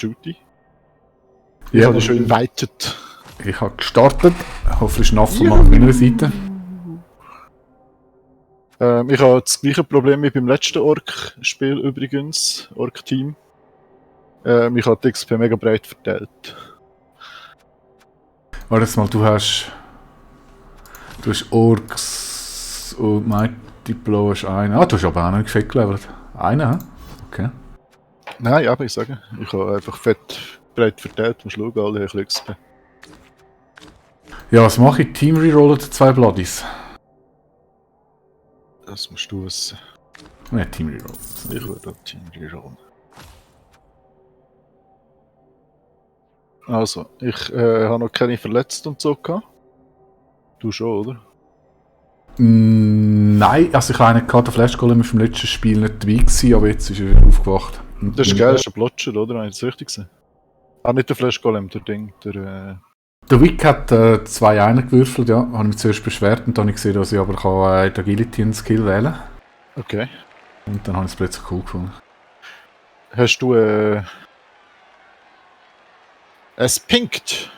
Shooty. Ich Ja, habe dich schon invited. ich habe gestartet. Hoffentlich schnaffeln mal auf meiner Seite. Ich habe das gleiche Problem wie beim letzten Ork-Spiel übrigens. Ork-Team. Ich habe die XP mega breit verteilt. Warte mal, du hast Orks und Mighty Blow hast einen. Ah, du hast aber auch noch nicht fett gelevelt. Einen, hä? Okay. Nein, aber ich sage, ich habe einfach fett breit verteilt. Musst schauen, alle haben XP. Ja, was mache ich? Team rerollen 2 Bloodies. Das musst du wissen. Ja, Team rerollen. Ich würde auch Team rerollen. Also, ich habe noch keine Verletzten und so gehabt. Du schon, oder? Nein, also ich habe einen gehabt, der Flash Golem ist im letzten Spiel nicht dabei gewesen, aber jetzt ist er wieder aufgewacht. Das ist geil, das ist ein Blotcher, oder? Habe ich das richtig gesehen? Ah, nicht der Flash Golem, der Ding, Der Wick hat 2 Einer gewürfelt, ja. Habe mich zuerst beschwert und dann habe ich gesehen, dass ich aber kann, die Agility einen Skill wählen kann. Okay. Und dann habe ich es plötzlich cool gefunden. Hast du es pinkt?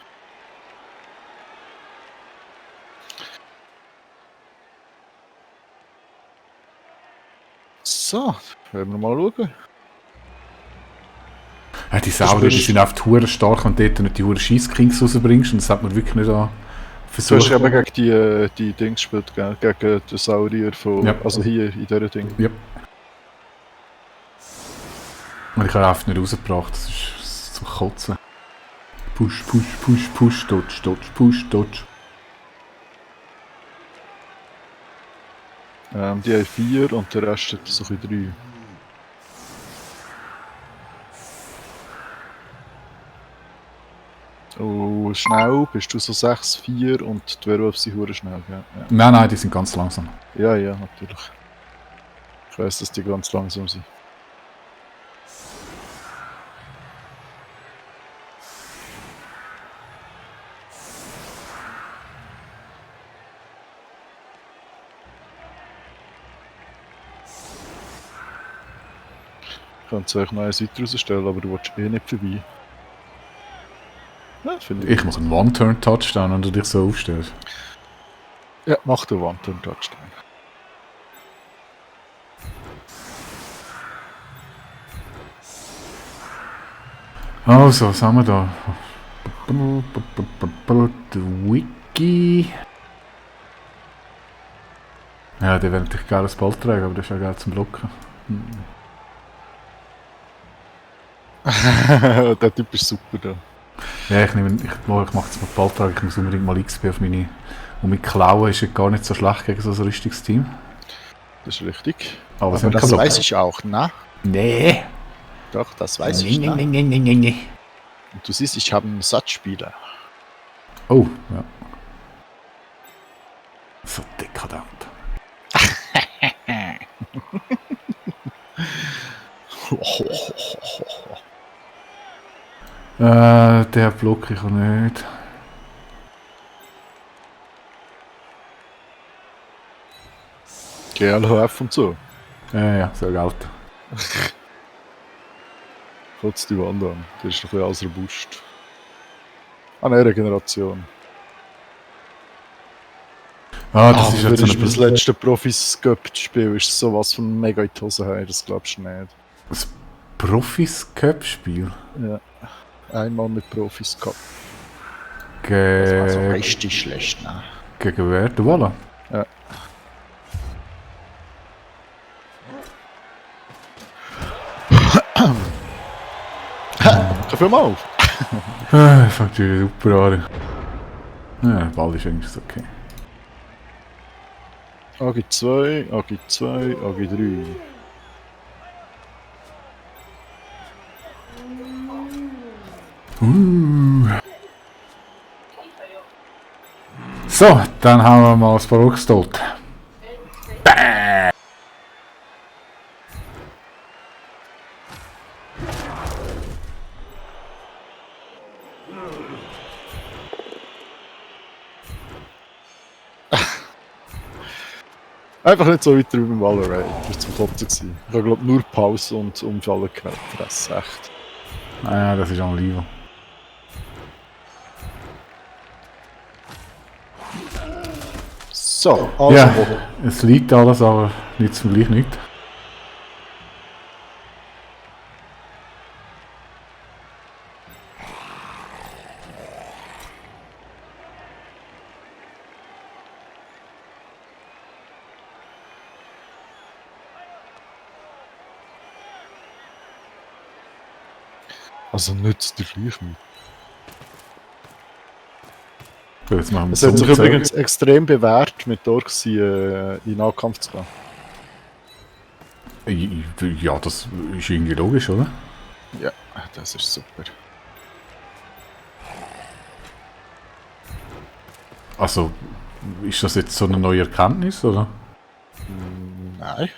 So, wollen wir mal schauen. Ja, die Sauer, die sind oft hure stark, wenn du dort nicht die hure Scheisskings rausbringst und das hat man wirklich nicht an Du hast versucht. eben gegen die Dings gespielt, gell? Gegen den Saurier von... Ja. Also hier, in dieser Ding. Ja. Und ich habe oft nicht rausgebracht, das ist zum Kotzen. Push, push, push, push, dodge, dodge, push, dodge. Die haben 4 und der Rest hat so ein 3. Oh, schnell, bist du so 6, 4 und die Werwolves sind hure schnell, gell? Ja. Nein, die sind ganz langsam. Ja, ja, natürlich. Ich weiss, dass die ganz langsam sind. Ich könnte euch noch eine Seite rausstellen, aber du willst eh nicht vorbei. Ja, finde ich. Ich mache einen One-Turn-Touchdown, wenn du dich so aufstellst. Ja, mach den One-Turn-Touchdown. Also, was haben wir da? Der Wiki. Ja, der will natürlich gerne das Ball tragen, aber das ist ja geil zum Blocken. Der Typ ist super da. Ja, ich mache jetzt mal Ball tragen, ich muss unbedingt mal XP auf meine... Und mit Klauen ist ja gar nicht so schlecht gegen so ein richtiges Team. Das ist richtig. Aber Aber das weiß ich auch, ne? Nee. Doch, das weiß ich, ne? Nee. Und du siehst, ich habe einen Satzspieler. Oh, ja. So dekadent. Der Block ich auch nicht. GLHF und so. Ja, so Geld. Kotzt die Wand an. Der ist doch ein bisschen als robust. An einer Generation. Das ist jetzt so das letzte Profis-Cup-Spiel ist sowas von mega in die Hose heim, das glaubst du nicht. Das Profis-Cup-Spiel? Ja. Einmal mit Profis Cup. Das war so richtig schlecht, ne? Gegen wer? Der Walla? Ja. Hör mal auf! Fängt wieder super an. Ja, der Ball ist eigentlich okay. AG 2, AG 2, AG 3. So, dann haben wir mal das Barock tot. Einfach nicht so weiter wie beim Valorant. Das war zum Kotzen gewesen. Ich habe glaube nur Pause und Umfallen gefressen. Echt. Ah, das ist am Lieber. So, also. Ja, es liegt alles, aber nützt mir gleich nicht. Also nützt dir gleich nicht. Gut, jetzt machen wir Es hat sich Zunge zusammen. übrigens extrem bewährt, mit Orks in Nahkampf zu gehen. Ja, das ist irgendwie logisch, oder? Ja, das ist super. Also, ist das jetzt so eine neue Erkenntnis, oder? Nein.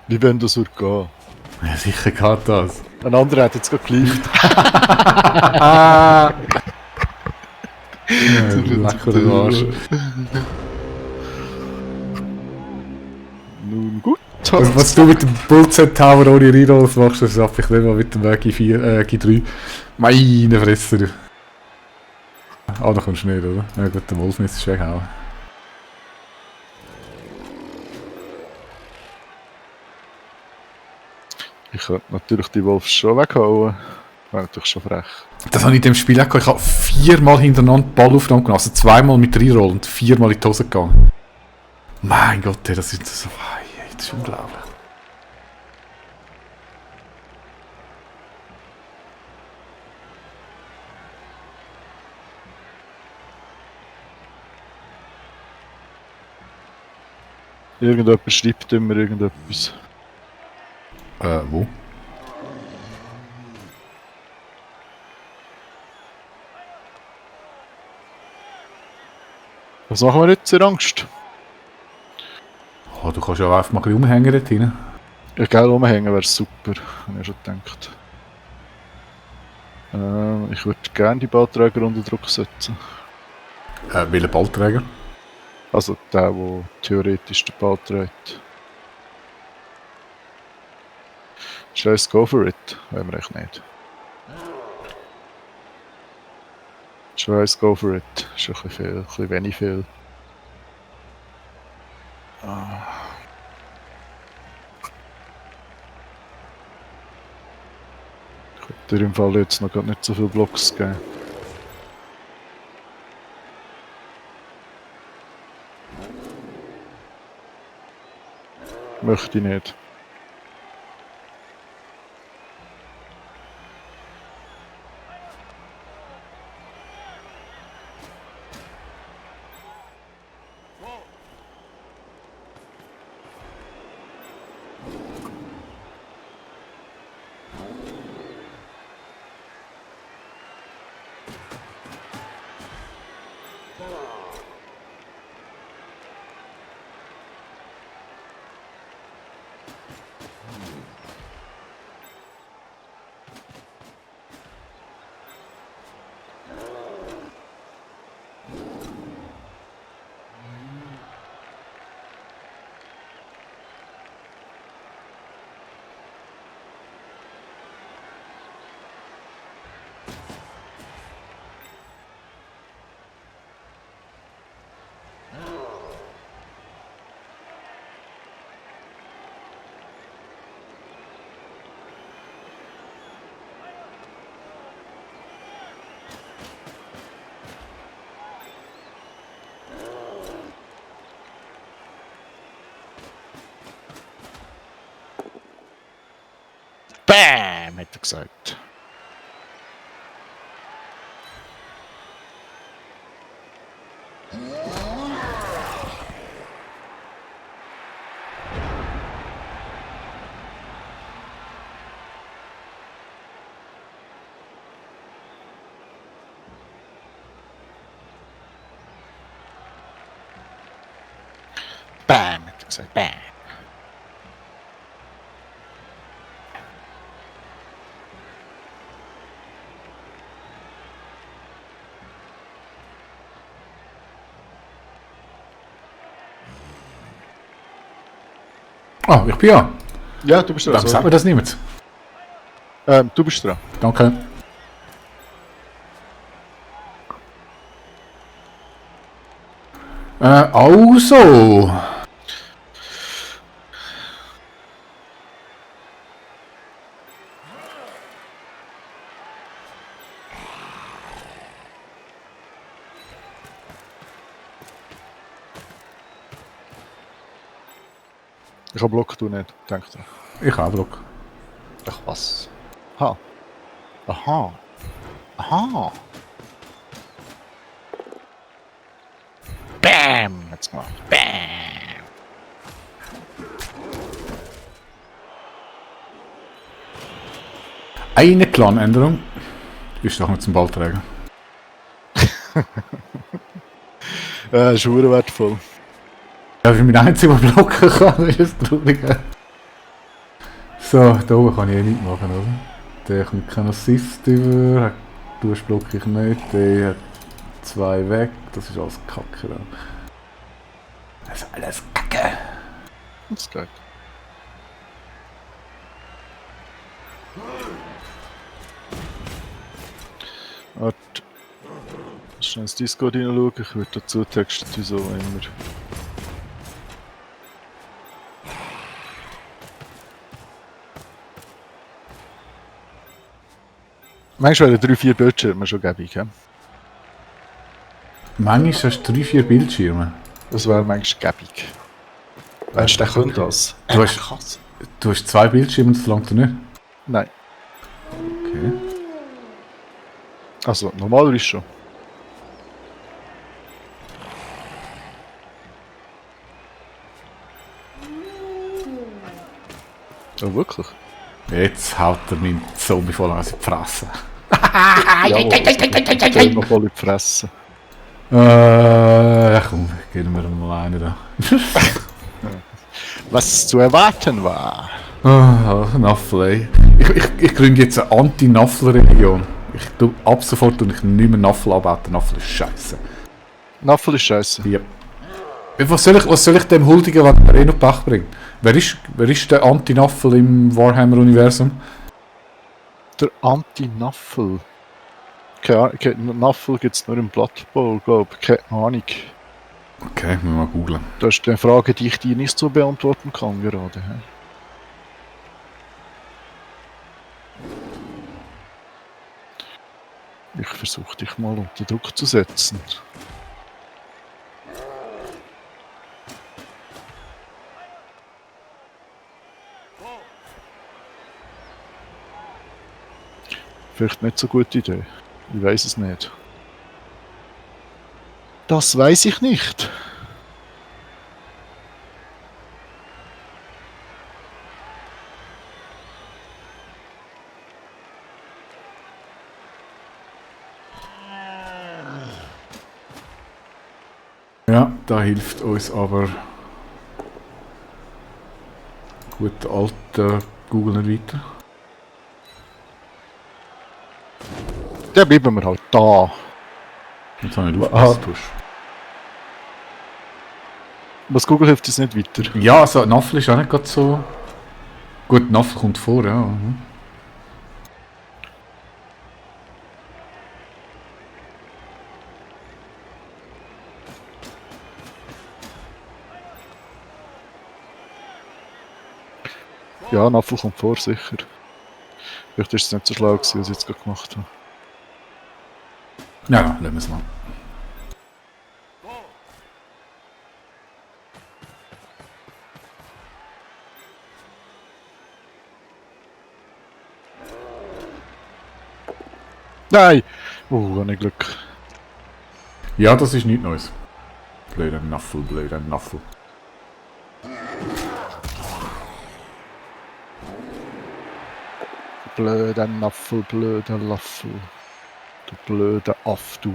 Wie wenn das würde gehen. Ja, sicher geht das. Ein anderer hat jetzt gerade geliefert. Leckerer Arsch. Nun gut. Also, was du mit dem Bullset Tower ohne Rerolls machst, das schaffe ich nicht mal mit dem G3. Meine Fresse, du. Ah, da kommst du nicht, oder? Na gut, der Wolf müsstest du weghauen. Ich könnte natürlich die Wolfs schon weghauen. Wäre natürlich schon frech. Das habe ich in dem Spiel auch gehabt. Ich habe 4-mal hintereinander Ballaufnahme genommen. Also 2-mal mit Reroll und 4-mal in die Hose gegangen. Mein Gott, ey, das ist so... Das ist unglaublich. Irgendjemand schreibt immer irgendetwas. Wo? Was machen wir jetzt? Sehr Angst. Oh, du kannst ja auch einfach mal ein bisschen rumhängen dort rein. Ja, gell, rumhängen wäre super. Habe ich schon gedacht. Ich würde gerne die Ballträger unter Druck setzen. Welchen Ballträger? Also der theoretisch den Ball trägt. Scheiß, go for it. Wollen wir echt nicht. Scheiß, go for it. Ist ein bisschen viel, ein bisschen wenig viel. Ich könnte dir im Fall jetzt noch gar nicht so viele Blocks geben. Möchte ich nicht. BAM! Hat er gesagt. BAM! Hat er gesagt. BAM! Ah, ich bin ja. Ja, du bist dran. Warum sagt mir das niemand? Du bist dran. Danke. Also. Ich habe Block, du nicht. Denk dran. Ich habe Block. Ach was. Ha. Aha. Aha. Bam! Jetzt gemacht. Bam! Eine Planänderung. Ist doch nicht zum Ballträger. Ist schon wertvoll. Ja, für mein einziger blocken kann, ist es traurig. So, da oben kann ich eh nicht machen, oder? Der kommt kein Assist über. Du hast Block ich nicht. Der hat 2 weg. Das ist alles Kacke. Da. Das ist alles Kacke. Das geht. Warte. Schnell ins Discord hineinschauen. Ich würde dazu texten, wieso immer. Manchmal wären 3-4 Bildschirme schon gäbig, ja? Manchmal hast du 3-4 Bildschirme. Das wäre manchmal gäbig. Weißt du, der könnte das. Du hast 2 Bildschirme, das langt dir nicht? Nein. Okay. Also, normalerweise schon. Oh, wirklich? Jetzt haut er meinen Zombie voll an die Fresse. Ja, noch voll in die Fresse. Ja komm, gehen wir mal eine da. Was zu erwarten war. Naffel, ey. Ich gründe jetzt eine Anti-Naffel-Religion. Ab sofort tue ich nicht mehr Naffel anbeten. Naffel ist scheiße. Naffel ist scheiße. Ja. Was soll ich dem huldigen, wenn er eh noch Pech bringt? Wer ist der Anti-Naffel im Warhammer-Universum? Der Anti-Naffel. Naffel gibt es nur im Blood Bowl, glaube ich. Keine Ahnung. Okay, müssen wir mal googlen. Das ist eine Frage, die ich dir nicht so beantworten kann gerade. He? Ich versuche dich mal unter Druck zu setzen. Vielleicht nicht so gute Idee. Ich weiß es nicht. Das weiß ich nicht. Ja, da hilft uns aber gut der alte Google nicht weiter. Dann bleiben wir halt da. Jetzt habe ich nicht aufgepasst. Was Google hilft uns nicht weiter. Ja, also Naffel ist auch nicht gerade so... Gut, Naffel kommt vor, ja. Mhm. Ja, Naffel kommt vor, sicher. Vielleicht ist es nicht so schlau gewesen, was ich jetzt gerade gemacht habe. Ja, lassen wir es mal. Nein! Habe ich Glück. Ja, das ist nichts Neues. Blöder Naffel, blöder Naffel. Blöder Naffel, blöder Laffel. Du blöder Aff, du.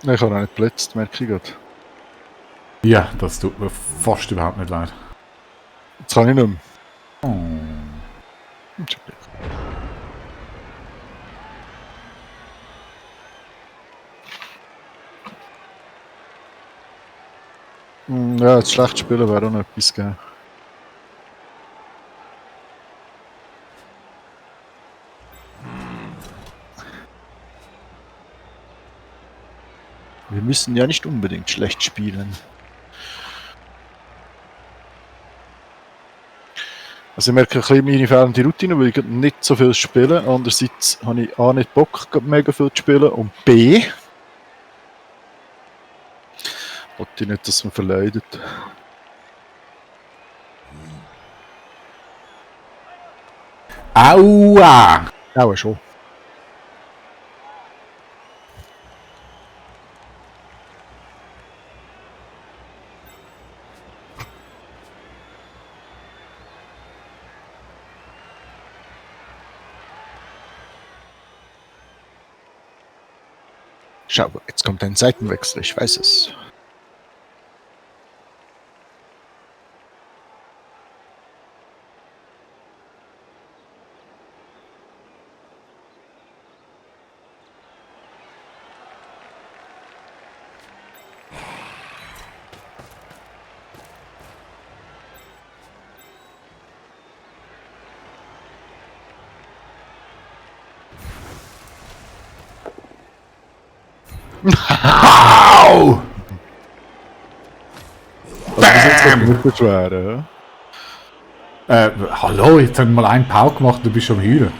Nein, ich habe auch nicht geplätzt, merke ich gerade. Ja, das tut mir fast überhaupt nicht leid. Jetzt kann ich nicht mehr. Oh. Entschuldigung. Ja, das schlecht spielen wäre auch noch etwas gegeben. Wir müssen ja nicht unbedingt schlecht spielen. Also ich merke ein bisschen meine fehlende Routine, weil ich nicht so viel spiele. Andererseits habe ich A nicht Bock, mega viel zu spielen und B wollte ich nicht, dass man verleidet. Aua! Auch schon. Schau, jetzt kommt ein Seitenwechsel, ich weiß es. Au! Also bis jetzt kann ich nicht beschweren. Hallo, jetzt haben wir mal einen Pau gemacht und du bist schon am Heulen.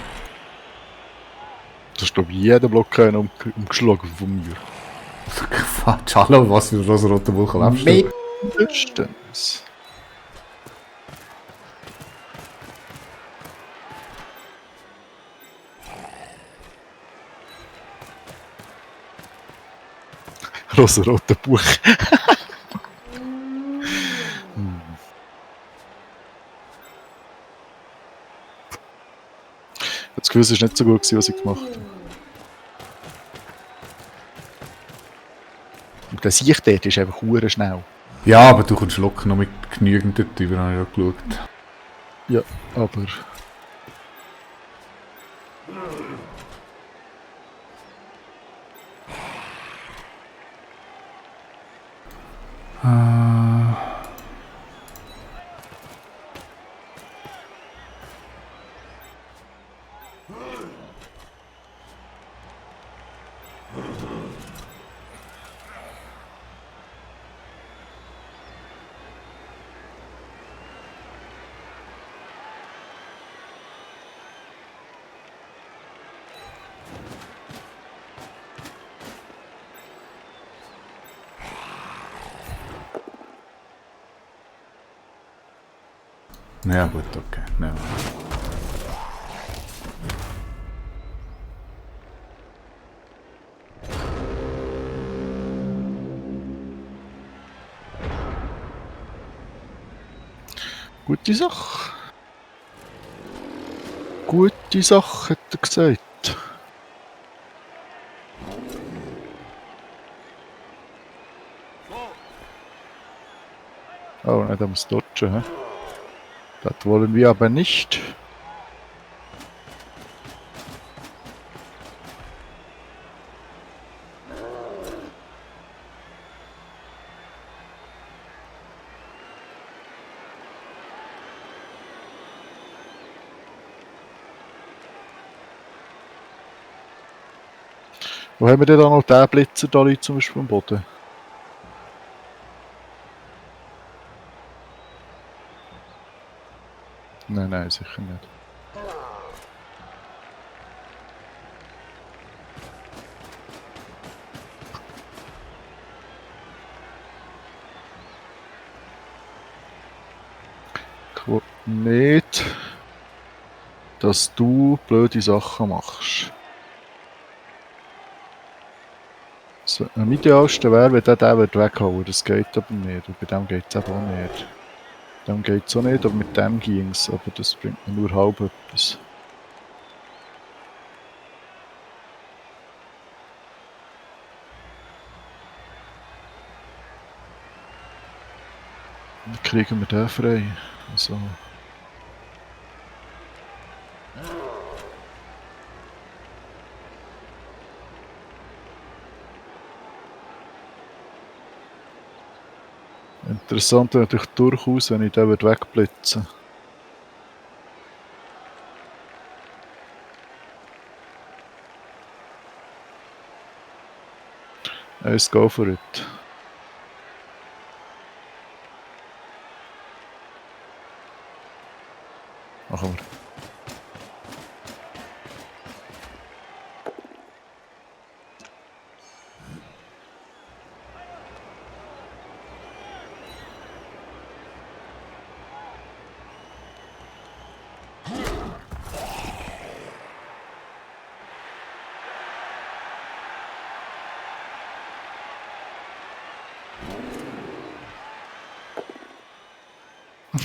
Das ist glaube ich jeder Block einen umgeschlagen von mir. Quatsch, hallo, was für ein rosa-roter Vulkan lebst du? Mindestens. Rosa-roter Buch. Das Gefühl ist nicht so gut gewesen, was ich gemacht habe. Und der Sicht dort ist einfach hure schnell. Ja, aber du kommst locker noch mit genügend dort über, habe ich ja geschaut. Ja, aber... Ja gut, okay. Ja. Gute Sache. Gute Sache, hat er gesagt. Oh, nein, da muss dodgen, hä? Das wollen wir aber nicht. Wo haben wir denn da noch den Blitzer da liegt zum Beispiel am Boden? Nein, nein, sicher nicht. Ich will nicht, dass du blöde Sachen machst. So, am idealsten wäre, wenn der weghauen würde. Das geht aber nicht. Und bei dem geht es eben auch nicht. Bei dem geht es auch nicht, aber mit dem ging es. Aber das bringt mir nur halb etwas. Dann kriegen wir den frei. Also. Interessant wäre natürlich durchaus, wenn ich den wegblitzen würde. Let's go for it. Machen wir.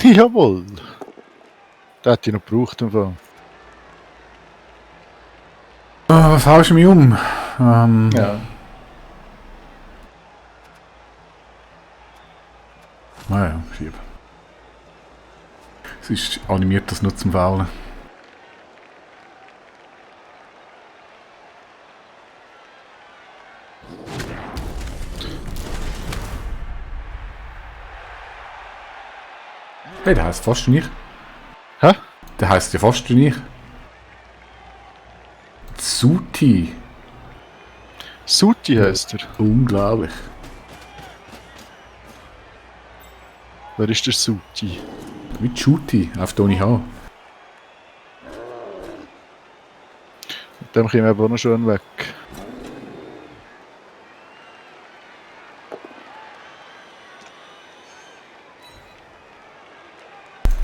Jawohl! Den hätte ich noch gebraucht im Fall. Was haust du mich um? Ja. Naja, schieben. Es ist animiert, das nur zum Faulen. Hey, der heisst fast wie ich. Hä? Der heisst ja fast wie ich. Suti. Suti heisst er. Unglaublich. Wer ist der Suti? Wie Schuti, auf Tony H. Mit dem kommen wir eben auch noch schön weg.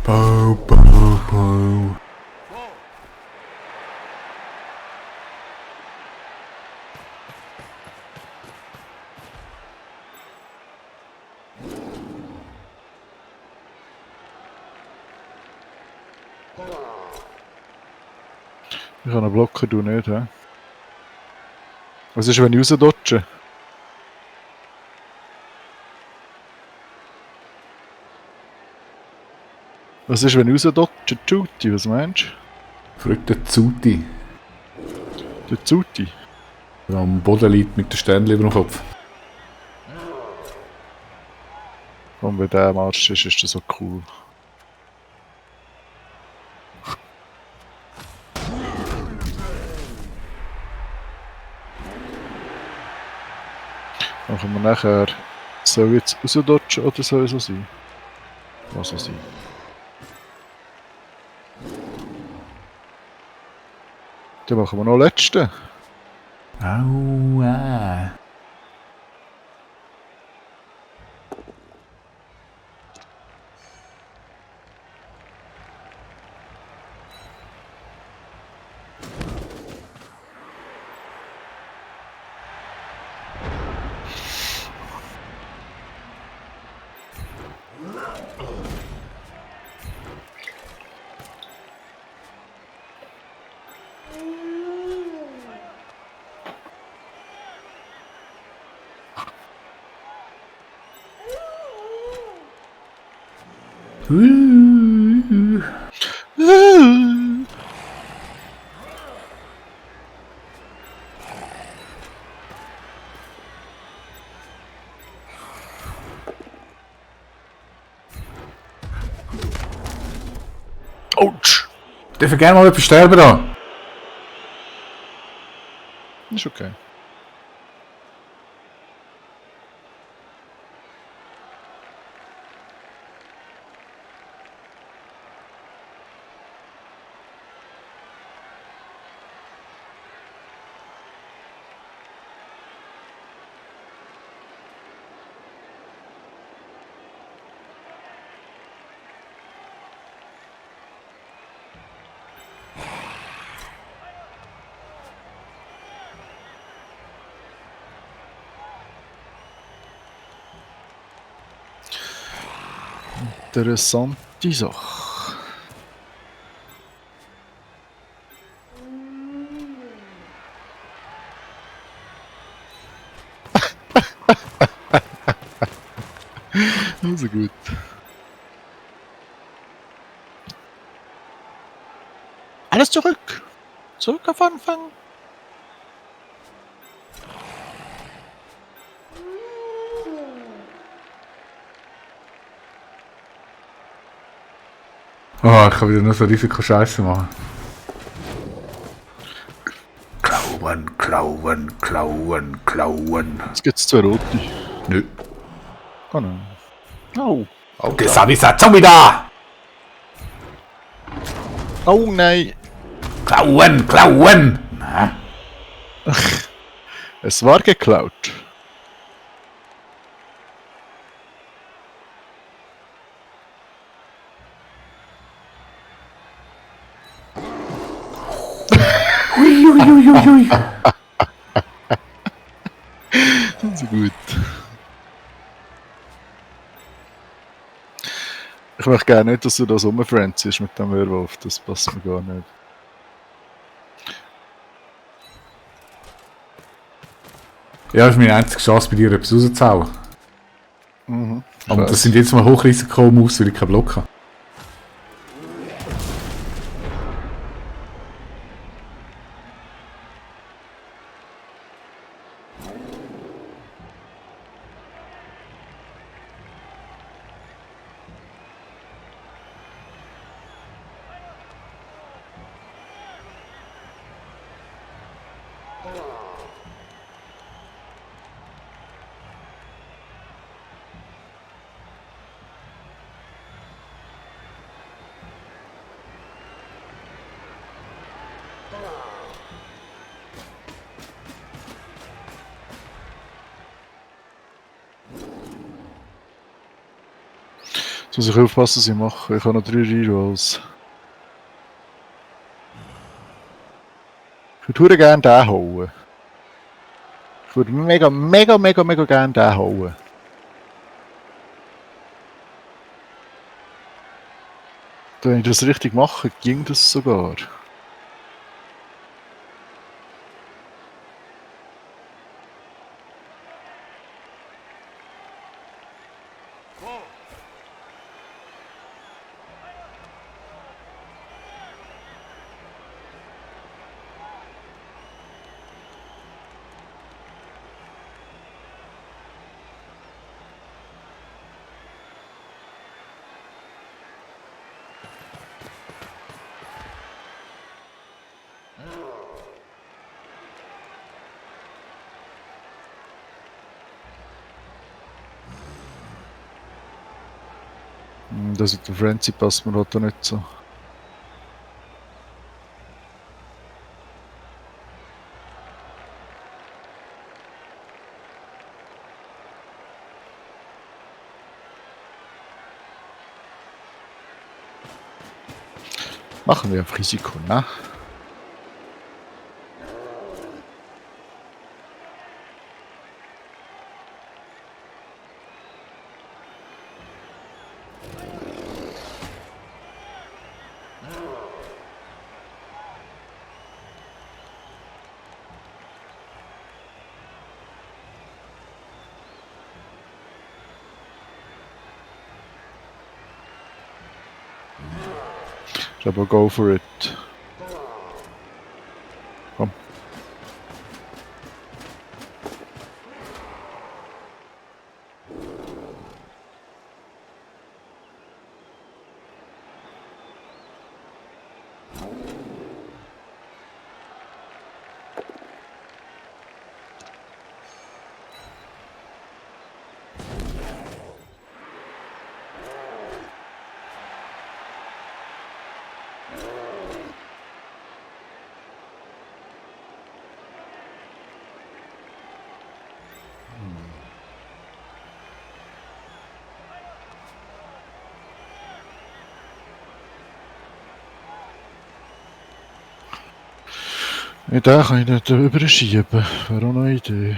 Bau, bau, bau. Ich kann einen Blocker, du nicht, hä? Was ist, wenn ich rausdodge? Was ist, wenn ich rausdodge? Tuti, was meinst du? Fragt der Zuti, Der Zuti? der am Boden liegt mit den Sternen über dem Kopf. Und wenn der am Arsch ist das so cool. Machen wir nachher. Soll ich jetzt rausdodgen oder soll ich so sein? Was so sein? Dann machen wir noch letzten. Aua. Autsch! Darf ich gerne mal etwas sterben da? Ist okay. Interessante Sache. Also gut. Alles zurück. Zurück auf Anfang. Oh, ich kann wieder nur so Risiko-Scheiße machen. Klauen, klauen, klauen, klauen. Jetzt gibt's 2 rote. Nö. Oh nein. Oh. Das habe ich schon wieder! Oh nein. Klauen, klauen! Na? Es war geklaut. Uiuiuiui. So gut. Ich möchte gerne nicht, dass du da so rumfranzist mit dem Werwolf. Das passt mir gar nicht. Ja, das ist meine einzige Chance, bei dir etwas rauszuhauen. Mhm. Aber das sind jetzt mal Hochrisiko-Moves, weil ich keinen Block habe. Jetzt muss ich aufpassen, was ich mache. Ich habe noch 3 Rerolls. Ich würde gerne den hauen. Ich würde mega gerne den hauen. Wenn ich das richtig mache, ging das sogar. Das mit der Frenzy passt mir halt auch nicht so. Machen wir auf Risiko, ne? Aber go for it. Komm. Ja, den kann ich nicht überschieben. Wäre auch noch eine Idee.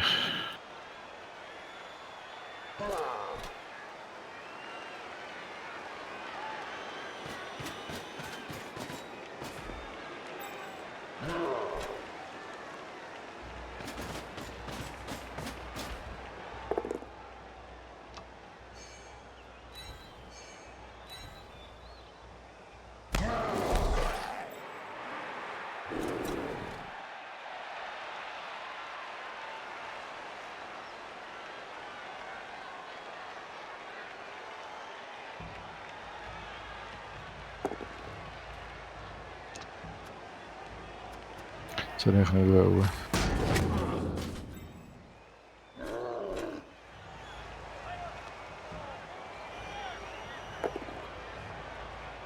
hätte ich nicht wollen.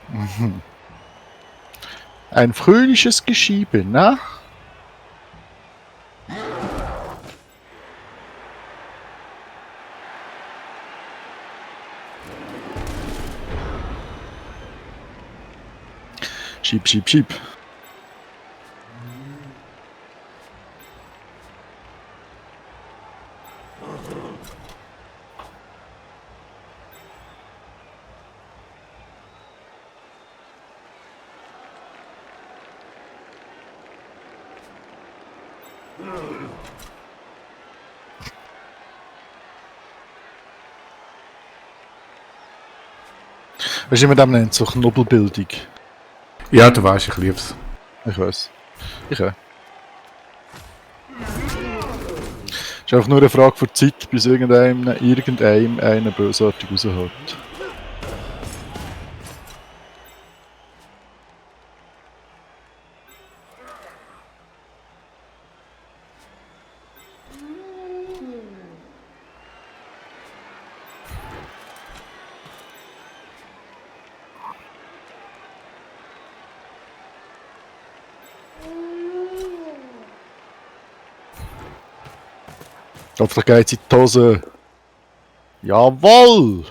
Mhm. Ein fröhliches Geschiebe, ne? Schieb, schieb, schieb. Weißt du, wie man das nennt? So Knobelbildung. Ja, du weißt, ich lieb's. Ich weiß. Ich auch. Es ist einfach nur eine Frage von Zeit, bis irgendeinem einen bösartig rausholt. Hoffentlich geht es in die Hose. Jawoll!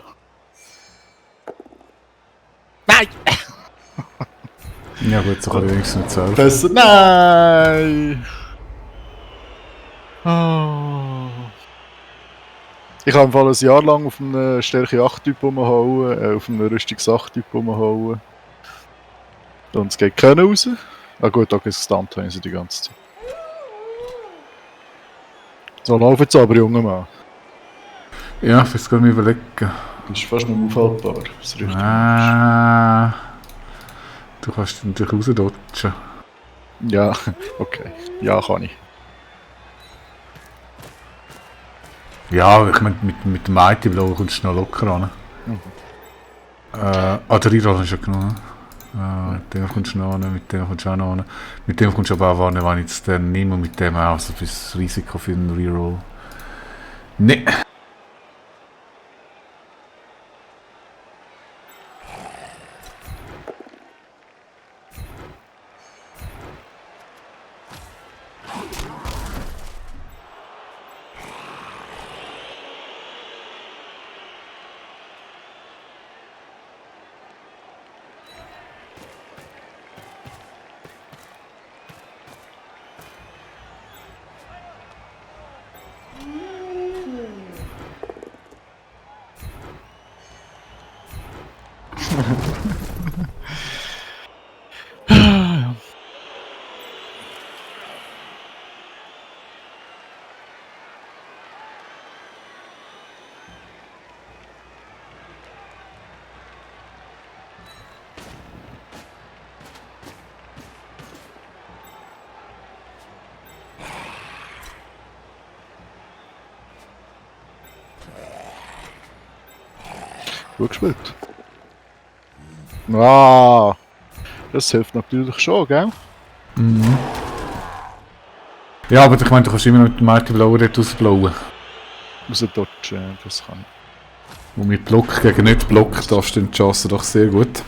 Nein! Ja gut, so kann ich wenigstens nicht selber. Besser. Nein! Oh. Ich habe im Fall ein Jahr lang auf einem Stärke 8-Typ rumhauen, auf einem Rüstungs 8-Typ rumhauen. Und es geht keiner raus. Ah gut, da gibt es gestunt, haben sie die ganze Zeit. So, lauf jetzt aber, junger Mann. Ja, ich will mir überlegen. Das ist fast nicht mehr aufhaltbar. Das ist richtig. Du kannst natürlich rausdodgen. Ja, okay. Ja, kann ich. Ja, ich meine, mit dem Mighty Blow kommst du noch locker ran. Mhm. Der Reroll ist ja genug. Mit dem kommst du noch ran, mit dem kommst du auch noch ran. Mit dem kommst du aber auch ran, wenn ich jetzt den nehme und mit dem auch. Also das Risiko für einen Reroll. Ne. Gut gespielt. Ah, das hilft natürlich schon, gell? Mhm. Ja, aber ich meine, du kannst immer noch mit dem Mighty Blow dort rausblauen. Rausdodgen, das kann ich. Und mit Block gegen nicht Block, da stehen die Chancen doch sehr gut.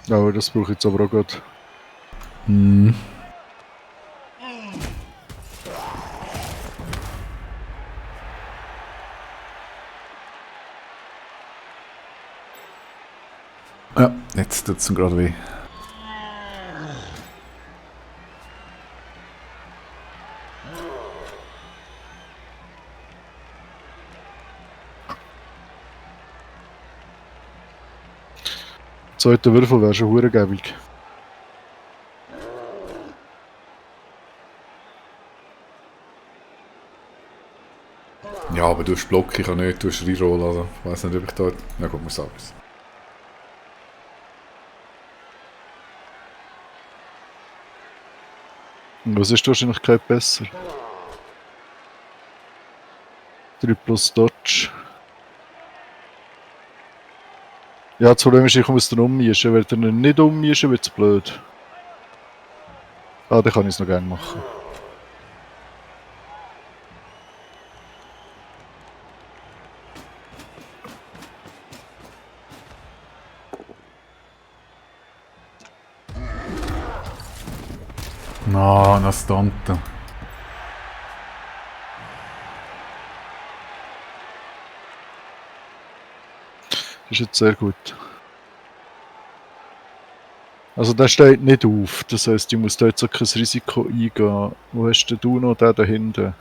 Ja, das brauche ich jetzt aber auch gut. Mhm. Ja, jetzt tut es ihm gerade weh. Zweiter Würfel wäre schon hurengebig. Ja, aber du hast Block, ich kann nicht, du hast Reroll, also ich weiss nicht, ob ich da... Ja gut, muss alles. Und was ist die Wahrscheinlichkeit besser? 3 plus Dodge. Ja, das Problem ist, ich muss den ummischen. Wenn er ihn nicht ummischen, wird es blöd. Ah, dann kann ich es noch gerne machen. No, una Stante. Das ist jetzt sehr gut. Also der steht nicht auf, das heisst, ich muss da jetzt auch kein Risiko eingehen. Wo hast denn du noch den da hinten?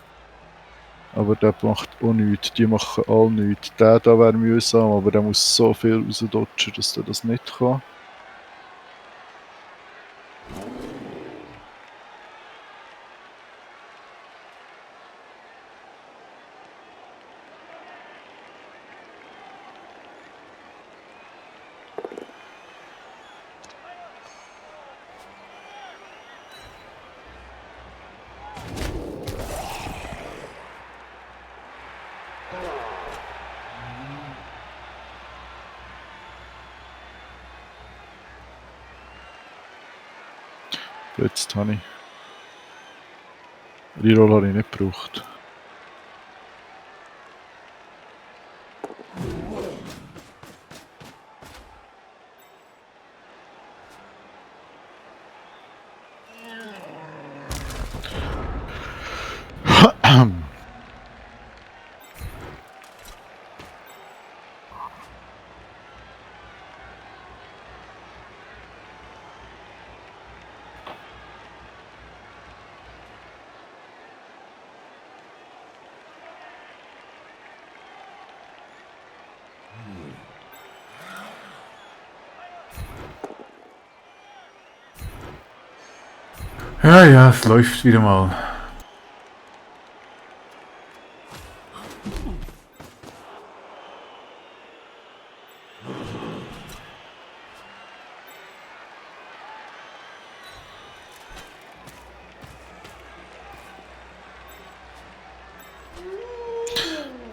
Aber der macht auch nichts, die machen alle nichts. Der da wäre mühsam, aber der muss so viel rausdodgen, dass der das nicht kann. Jetzt habe ich. Reroll habe ich nicht gebraucht. Ja, ja, es läuft wieder mal.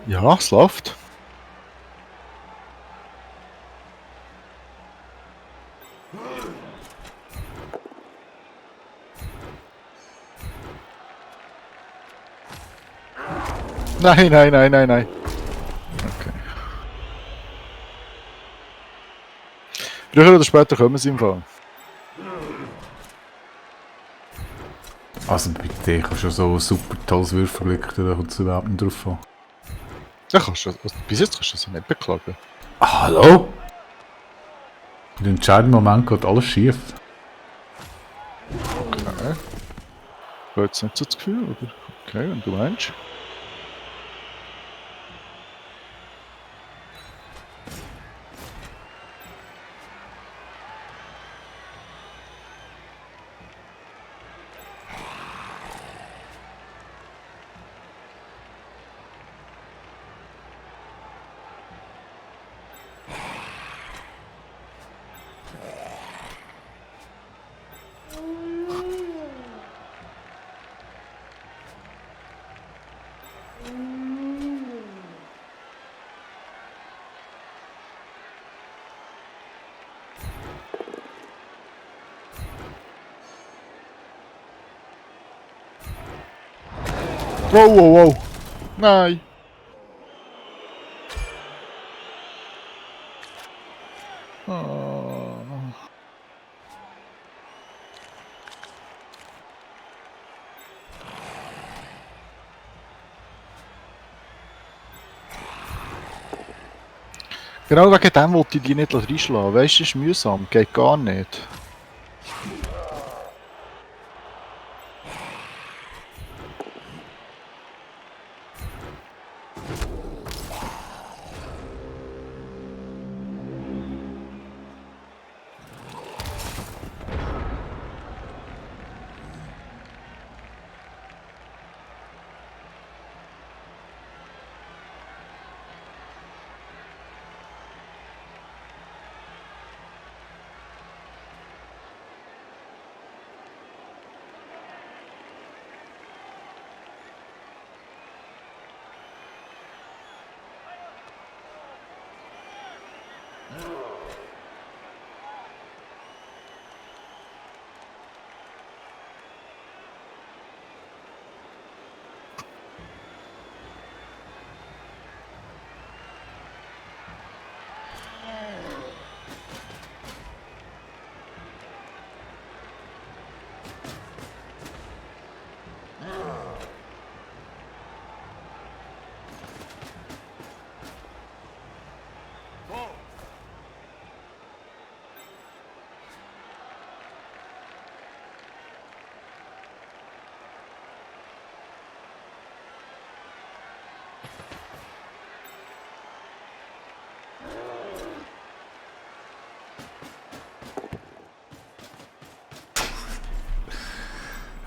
Ja, es läuft. Nein, nein, nein, nein, nein. Okay. Früher oder später kommen sie im Fall. Also bitte, ich habe schon so ein super tolles Würfelglück, da kommt es überhaupt nicht drauf an. Ja, kannst du, also bis jetzt kannst du das nicht beklagen. Hallo? Im entscheidenden Moment geht alles schief. Okay. Ich habe jetzt nicht so das Gefühl, oder? Okay, wenn du meinst. Wow, wow, wow. Nein. Ah. Genau wegen dem wollte ich die nicht reinschlagen. Weißt du, das ist mühsam, geht gar nicht.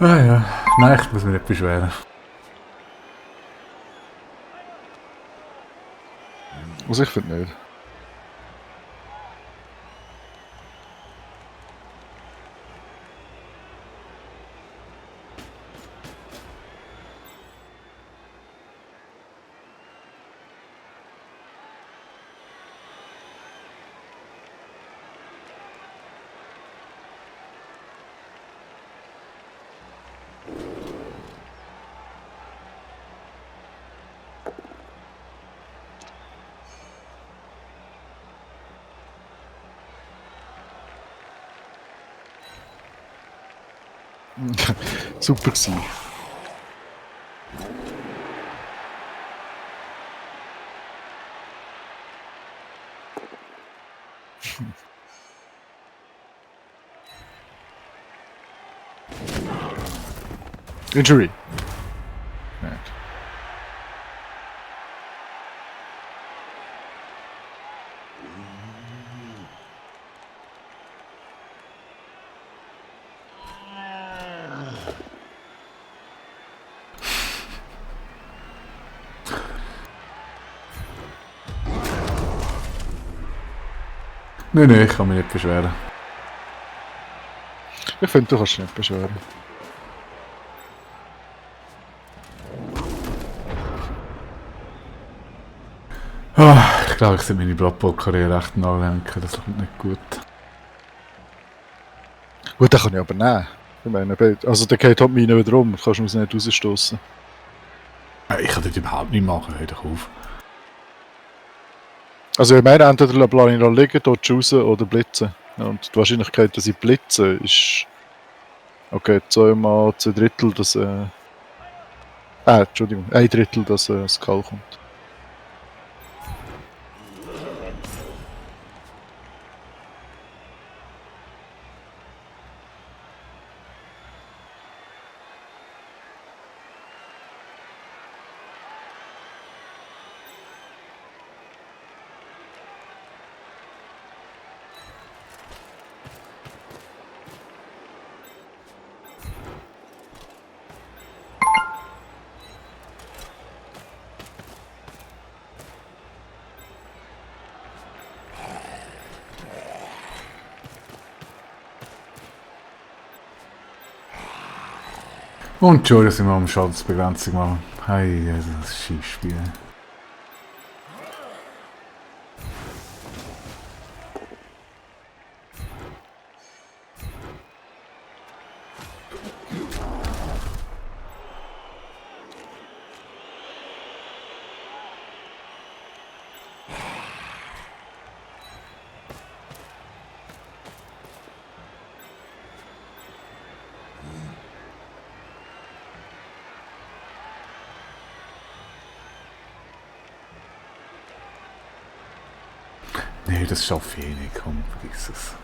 Ah ja, nein, ich muss mich nicht beschweren. Also ich finde nicht. Super gewesen. Injury. Nicht. Nein, ich kann mich nicht beschweren. Ich finde, du kannst dich nicht beschweren. Ich glaube, ich sollte meine Blood Bowl-Karriere echt nachlenken, das kommt nicht gut. Gut, den kann ich aber nehmen. Ich meine, also der geht halt meine wieder rum, kannst du uns nicht rausstoßen. Ich kann das überhaupt nicht machen, hör doch auf. Also ich meine, entweder lasse ich ihn liegen, dort raus oder blitzen. Und die Wahrscheinlichkeit, dass ich blitze, ist... Okay, 2 mal 2 Drittel, dass... Entschuldigung, 1 Drittel, dass Skull kommt. Und schon sind wir am Schadensbegrenzung machen. Hey, das ist Skispiel. Nee, das schaffe ich eh nicht, komm, vergiss es.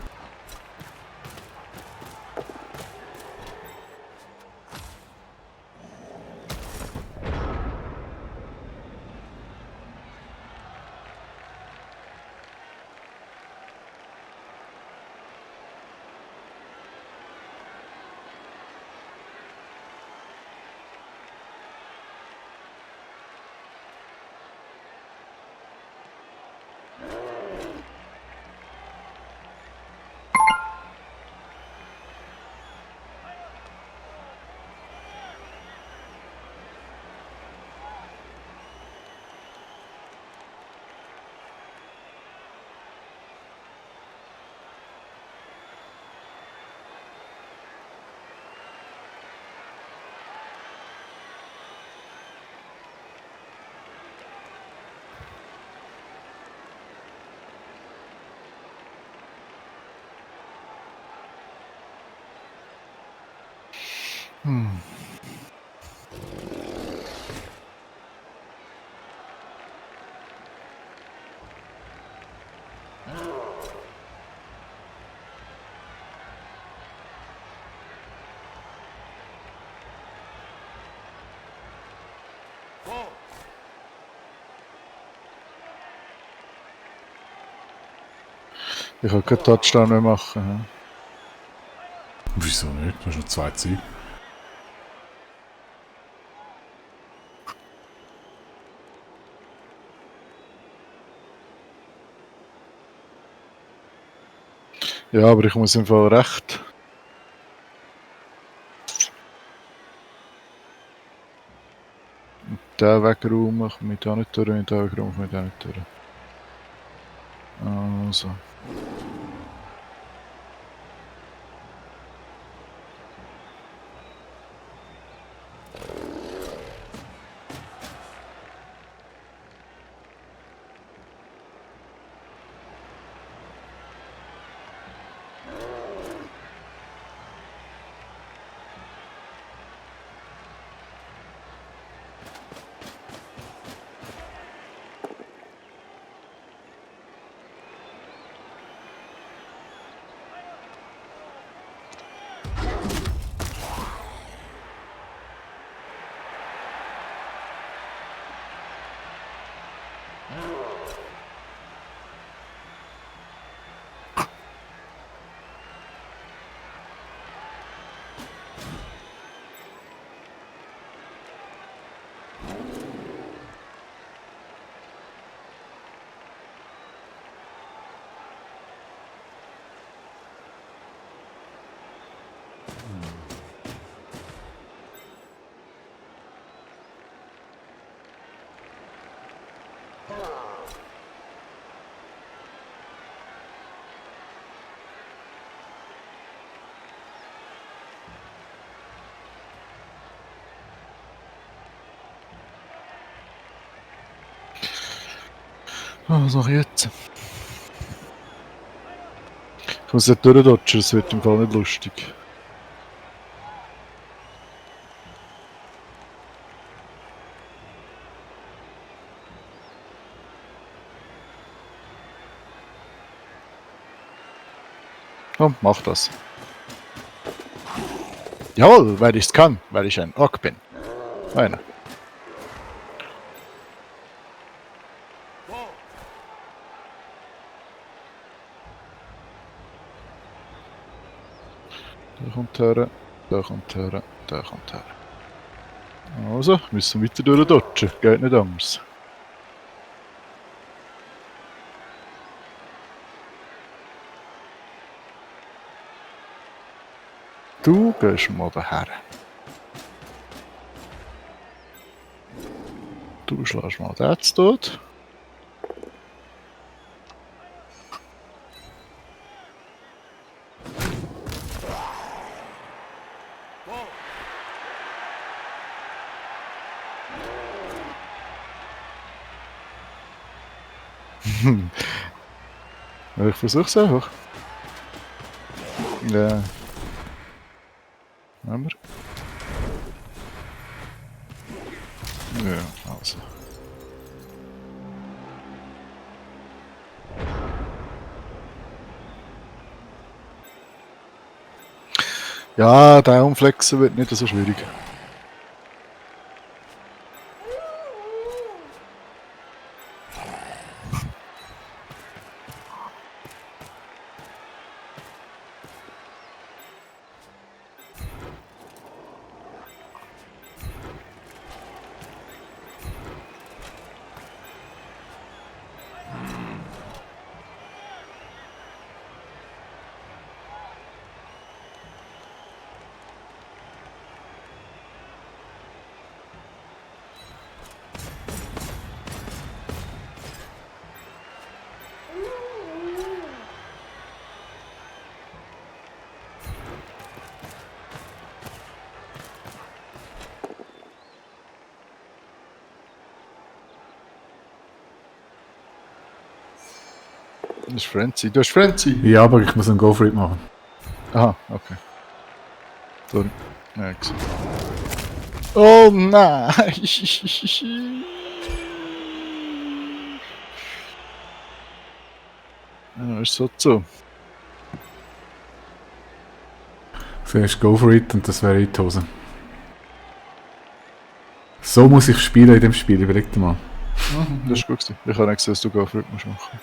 Hm. Ich kann keinen Touchdown mehr machen. Wieso nicht? Du hast noch 2 Zeit. Ja, aber ich muss im Fall recht. Den wegräumen, komme ich da nicht durch, den wegräumen, komme ich da nicht durch. Also. Was mache ich jetzt? Ich muss nicht durchdodgen, es wird im Fall nicht lustig. Komm, mach das. Jawohl, weil ich's kann, weil ich ein Ork bin. Einer. Der kommt her, der kommt her, der kommt her. Also, müssen wir weiter durchdodgen, geht nicht anders. Du gehst mal daher. Du schlägst mal den zu tot. Ich versuch's einfach. Ja. Haben wir? Ja, also. Ja, der umflexen wird nicht so schwierig. Das ist Frenzy. Du hast Frenzy? Ja, aber ich muss einen Go for it machen. Aha, okay. Sorry. Ja, gesehen. Oh nein! Ja, ist so zu. Zuerst Go for it und das wäre in die Hose. So muss ich spielen in dem Spiel, überleg dir mal. Das ist gut gewesen. Ich habe nicht gesehen, dass du Go-Fruit musst machen.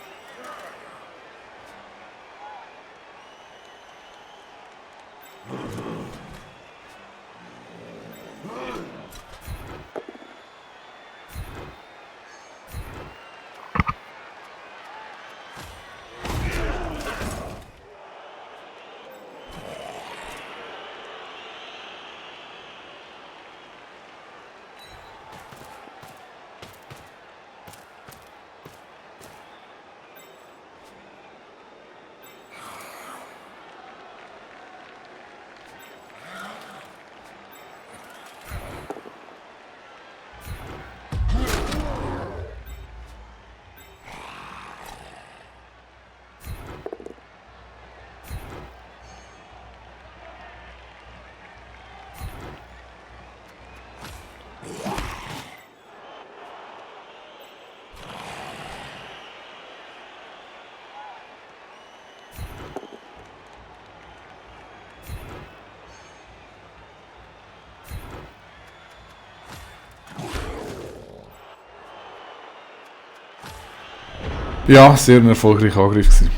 Ja, sehr ein erfolgreicher Angriff gewesen.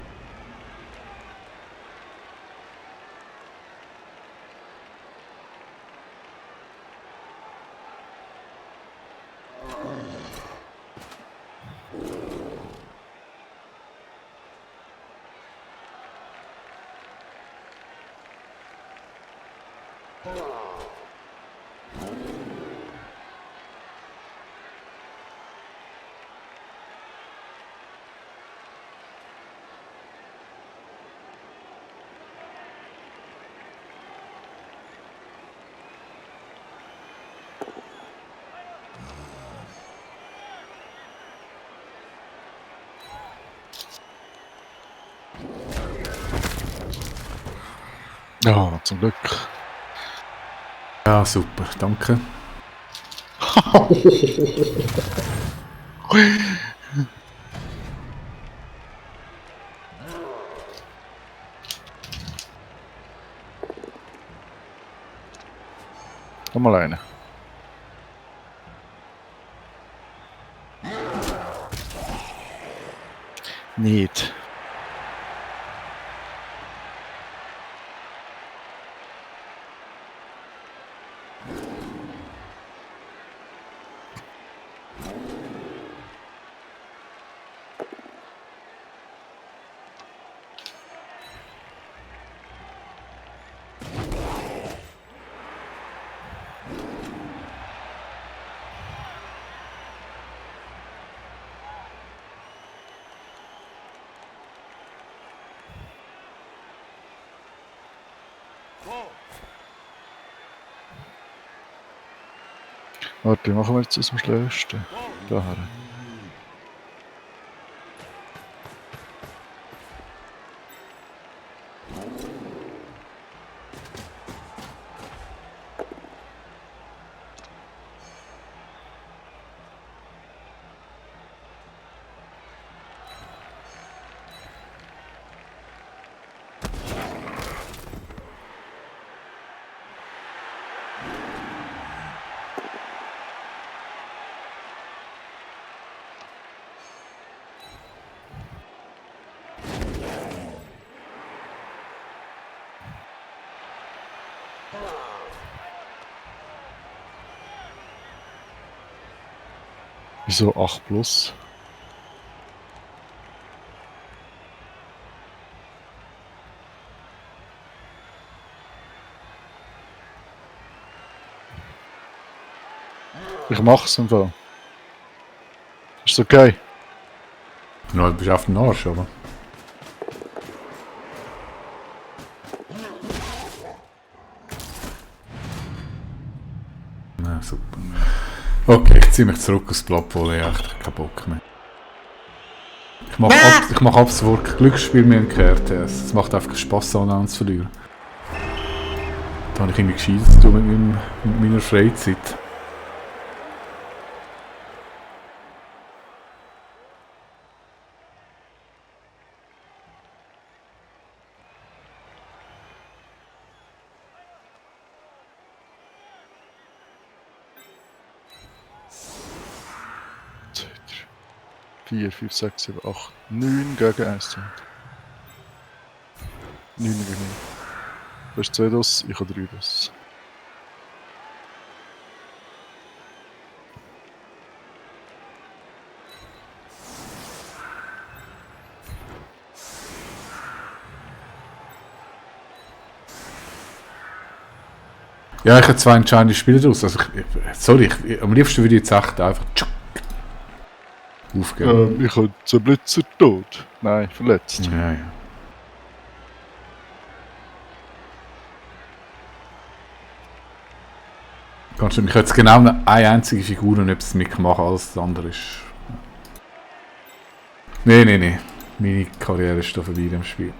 Ja, zum Glück. Ja, super, danke. Nochmal eine. Nicht. Warte, wie machen wir jetzt aus dem Schleusten? Da her. Wieso 8 plus? Ich mach's im Fall. Ist okay? Ja, du bist auf den Arsch, aber. Ja, super. Okay, ich ziehe mich zurück aus Blood Bowl, ich habe echt keinen Bock mehr. Ich mache ab sofort Glücksspiel mit dem RTS. Es macht einfach Spass, aneinander zu verlieren. Da habe ich irgendwie Gescheites zu tun mit meiner Freizeit. Zwei, drei, 4, 5, 6, 7, 8, 9 gegen 1. 9 gegen 9. Du hast 2 Doss, ich habe 3 Doss. Ja, ich habe 2 entscheidende Spiele draus. Also am liebsten würde ich jetzt echt einfach aufgeben. Ich habe 2 Blitzer tot. Nein, verletzt. Ja, ja. Kannst du mich jetzt genau eine einzige Figur und etwas mitmachen, alles andere ist. Nee. Meine Karriere ist da vorbei im Spiel.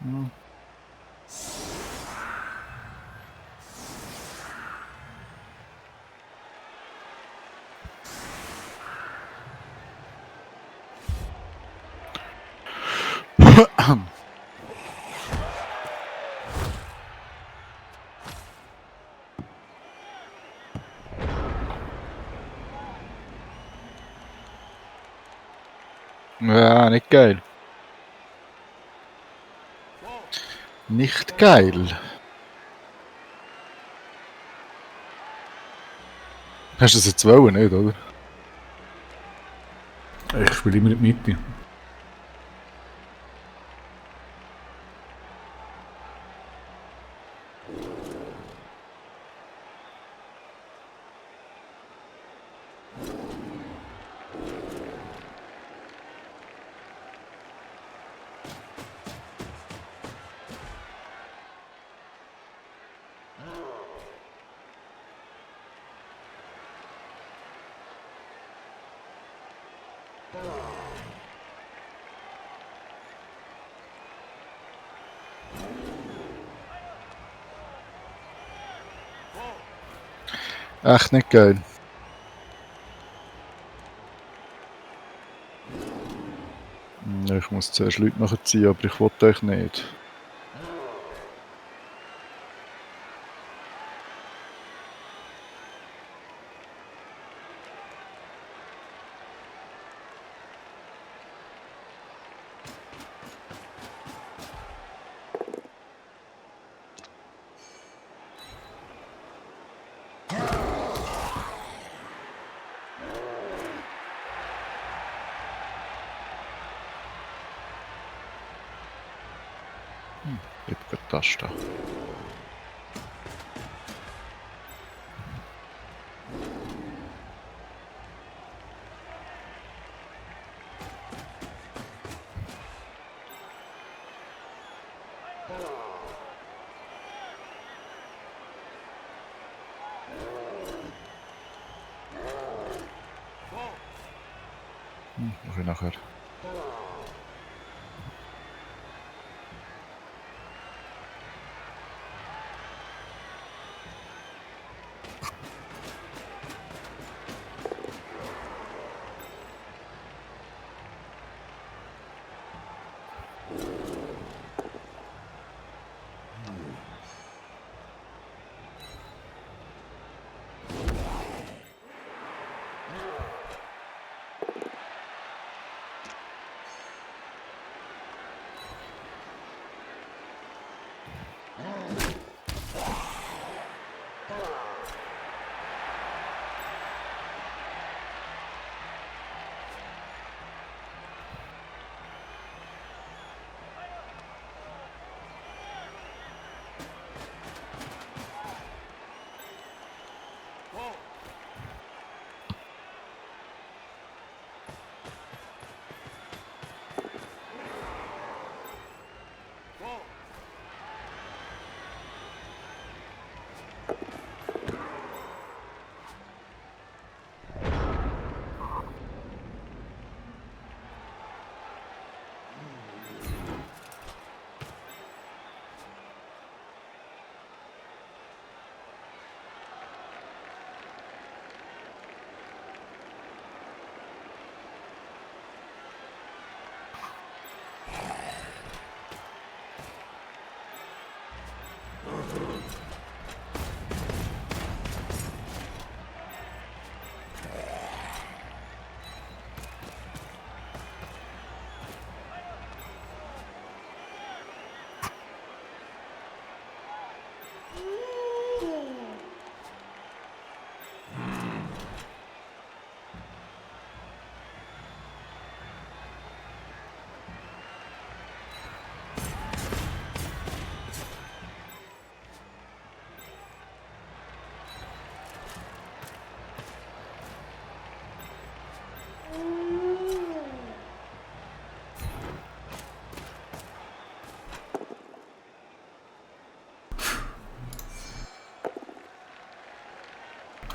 Ja. Ja, nicht geil. Nicht geil. Hast du das jetzt wollen, nicht, oder? Ich spiele immer in die Mitte. Echt nicht geil. Ja, ich muss zuerst Leute nachziehen, aber ich wollte euch nicht. Gib das da. Mach ich nachher.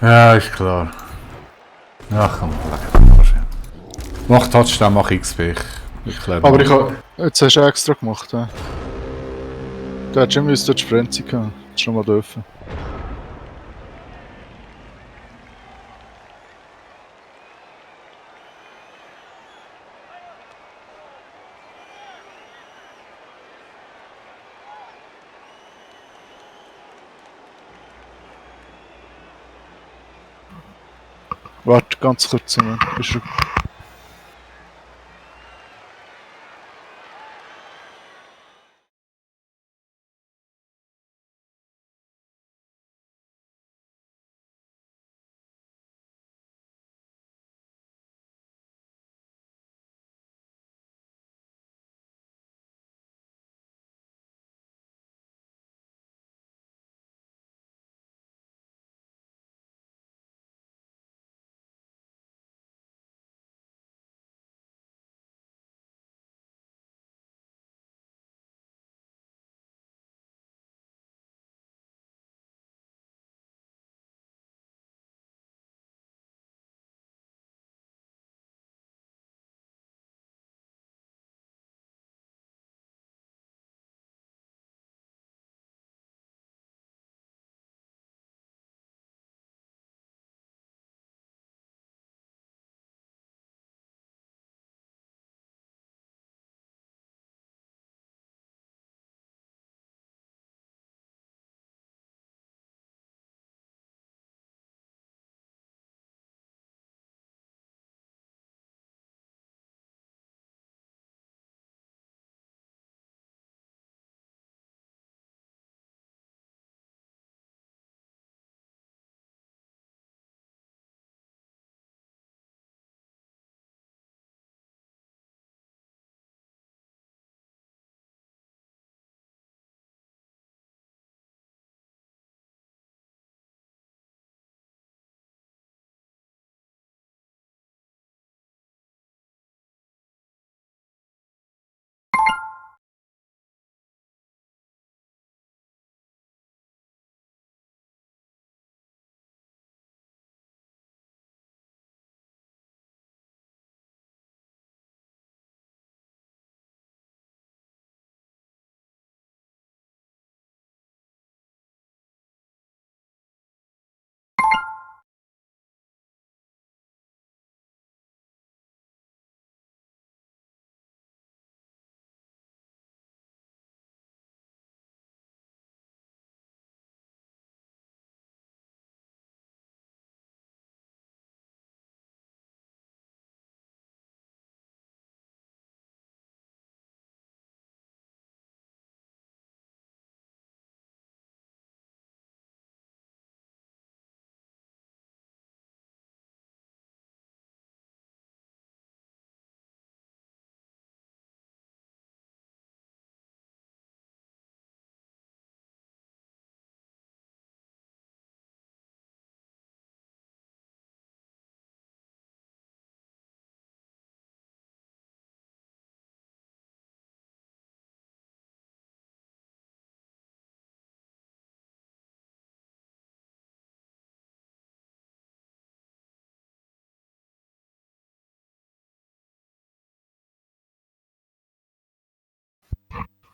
Ja, ist klar. Ach komm, mach Touchdown, mach XP. Ich klär Aber mal. ich habe. Jetzt hast du extra gemacht, ja. Du hättest schon müssen die Frenzy gehabt. Hättest schon mal dürfen. Warte, ganz kurz. Moment.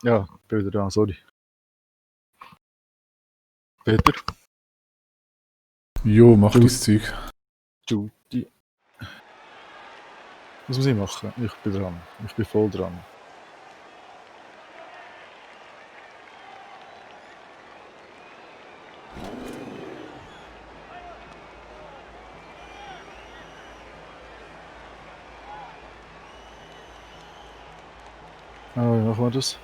Ja, bin wieder da, sorry. Peter? Jo, mach Du- dein Zeug. Judy. Was muss ich machen? Ich bin dran. Ich bin voll dran. Ah, wie machen wir das?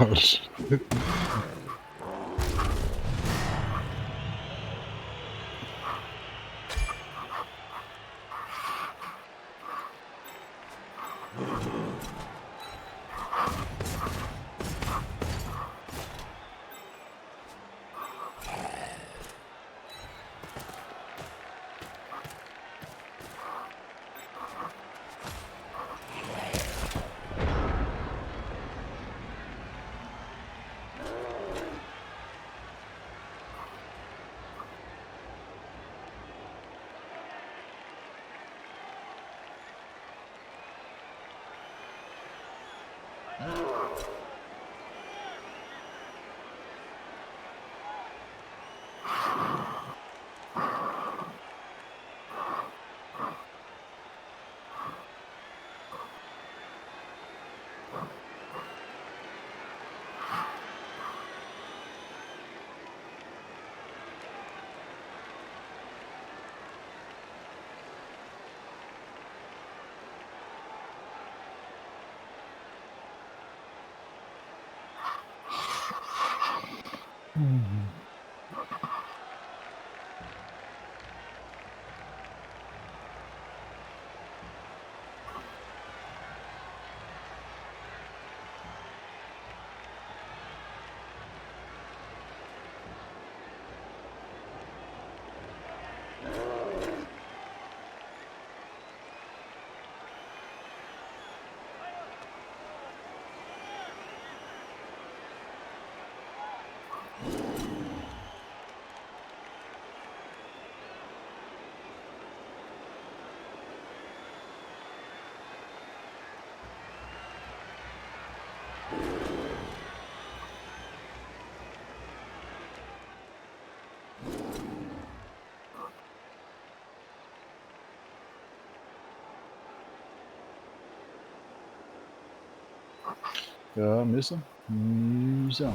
Arsch. Ja, mühsam. Mühsam.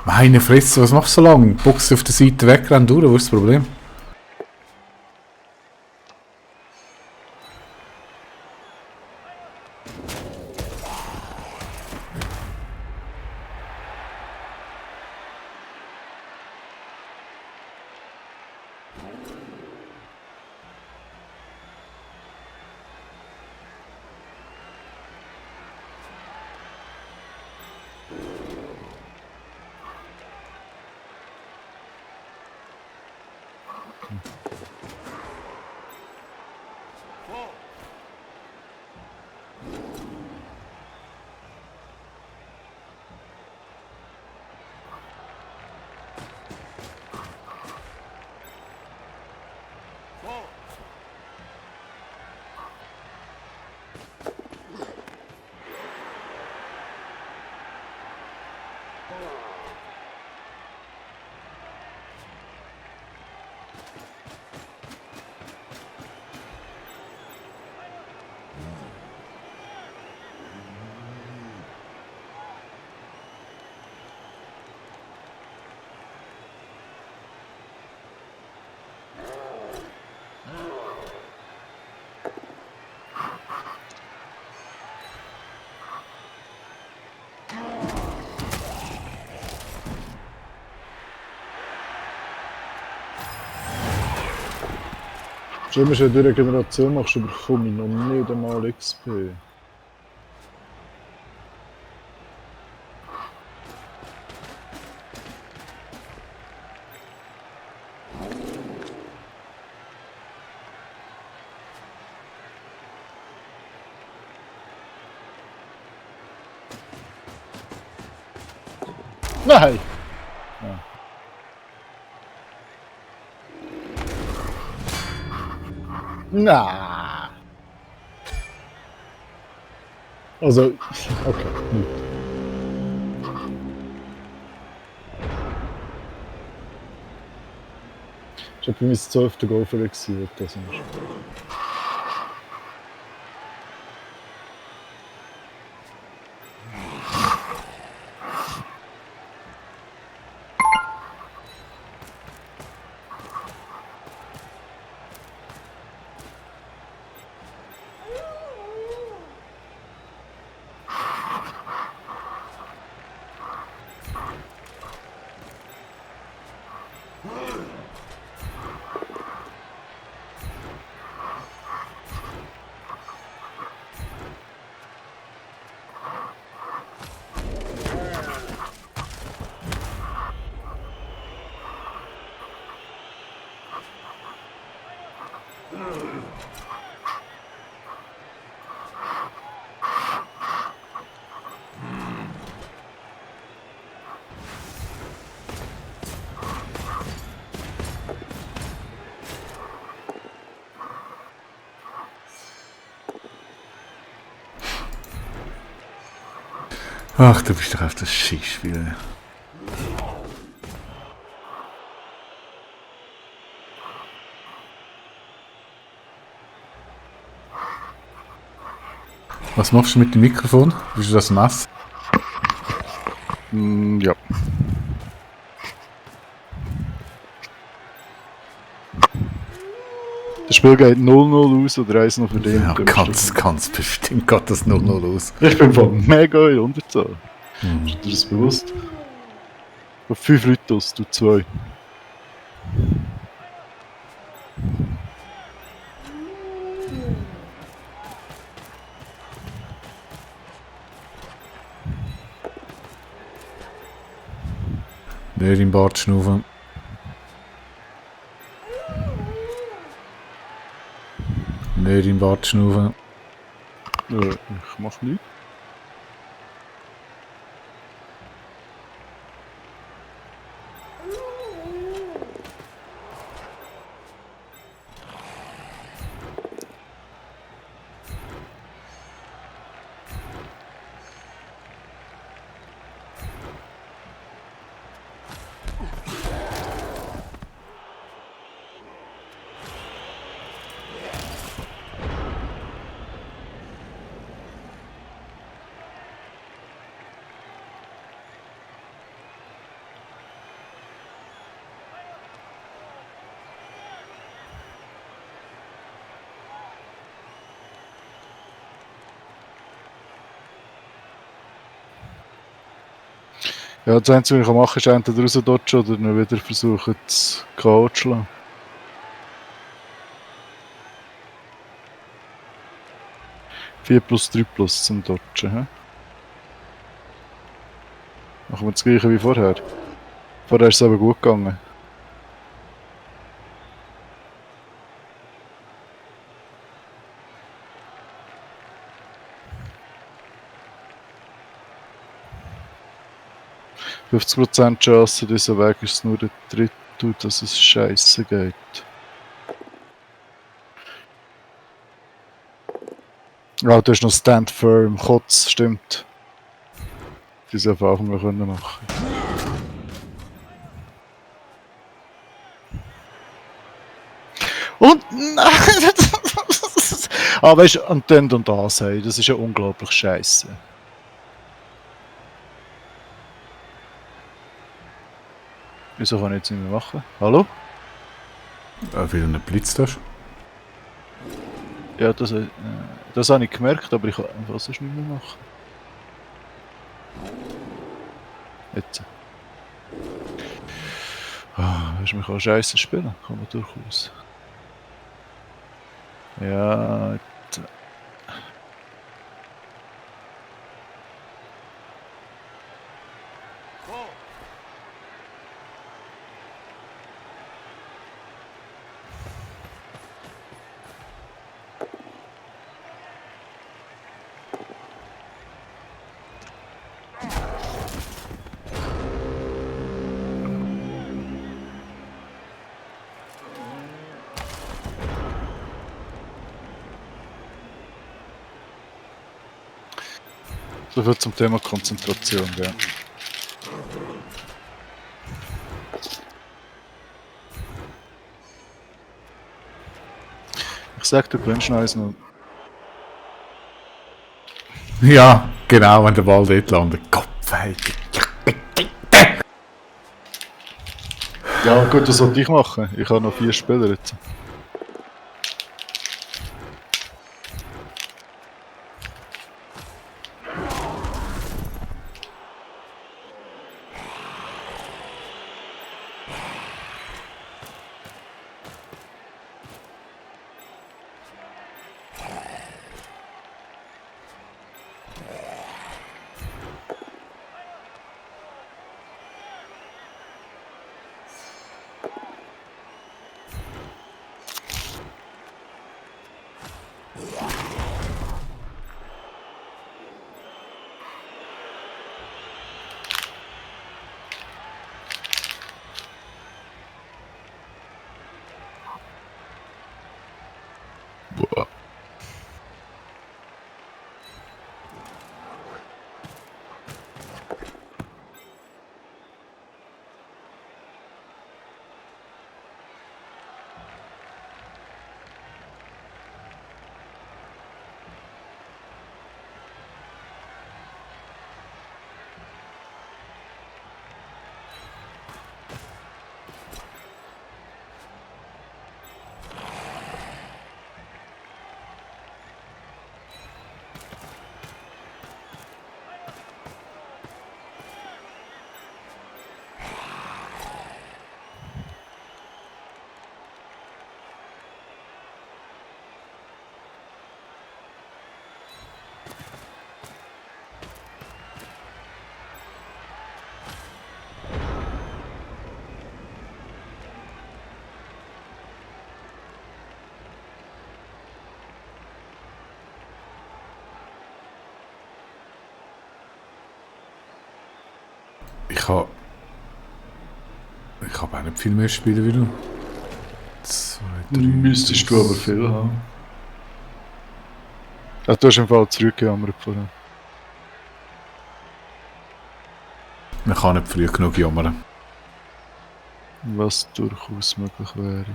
Meine Fresse, was machst du so lange? Box auf der Seite weg, renn durch, wo ist das Problem? Schon immer schon durch eine Generation machst, bekomme ich noch nicht einmal XP. Nein! Ja. Na. Also, okay. Ich habe bei mir das 12. Goal für das ist. Ach, du bist doch auf das Skispiel. Was machst du mit dem Mikrofon? Bist du das nass? Ja. Das Spiel geht 0-0 aus oder 1 noch für den. Ja, ganz bestimmt geht das 0-0 aus. Ich bin von mega in Unterzahl. Ist dir das bewusst? Auf 5 Leute aus, du 2. Nicht im Bart schnaufen. Nicht im Bart schnaufen. Ich mach nichts. Ja, das Einzige, was ich machen kann, ist entweder rausdodgen oder dann wieder versuchen, das K.O. zu schlagen. +3+ zum Dodgen, hä? Machen wir das gleiche wie vorher. Vorher ist es aber gut gegangen. %50 Chance, dieser Weg ist nur ein Drittel, dass es scheiße geht. Ah, du hast noch Stand Firm, Kotz, stimmt. Diese Erfahrung noch können machen. Und nein! Ah, weißt du, und dann und das, hey, das ist ja unglaublich scheiße. Wieso kann ich jetzt nicht mehr machen? Hallo? Weil du einen Blitz hast. Ja, das habe ich gemerkt, aber ich kann was ist nicht mehr machen. Jetzt. Ah, weißt du, man kann scheiße spielen, kann man durchaus. Ja, jetzt. So viel zum Thema Konzentration, ja. Ich sag, du gewinnst noch eins noch. Ja, genau, wenn der Ball dort landet. Kopf, hey. Ja, gut, das sollte ich machen. Ich habe noch 4 Spieler jetzt. Boah. Ich habe auch nicht viel mehr spielen wie du. 2, 3. Müsstest du aber viel haben. Ach, du hast im Fall zurückgejammert vorhin. Man kann nicht früh genug jammern. Was durchaus möglich wäre.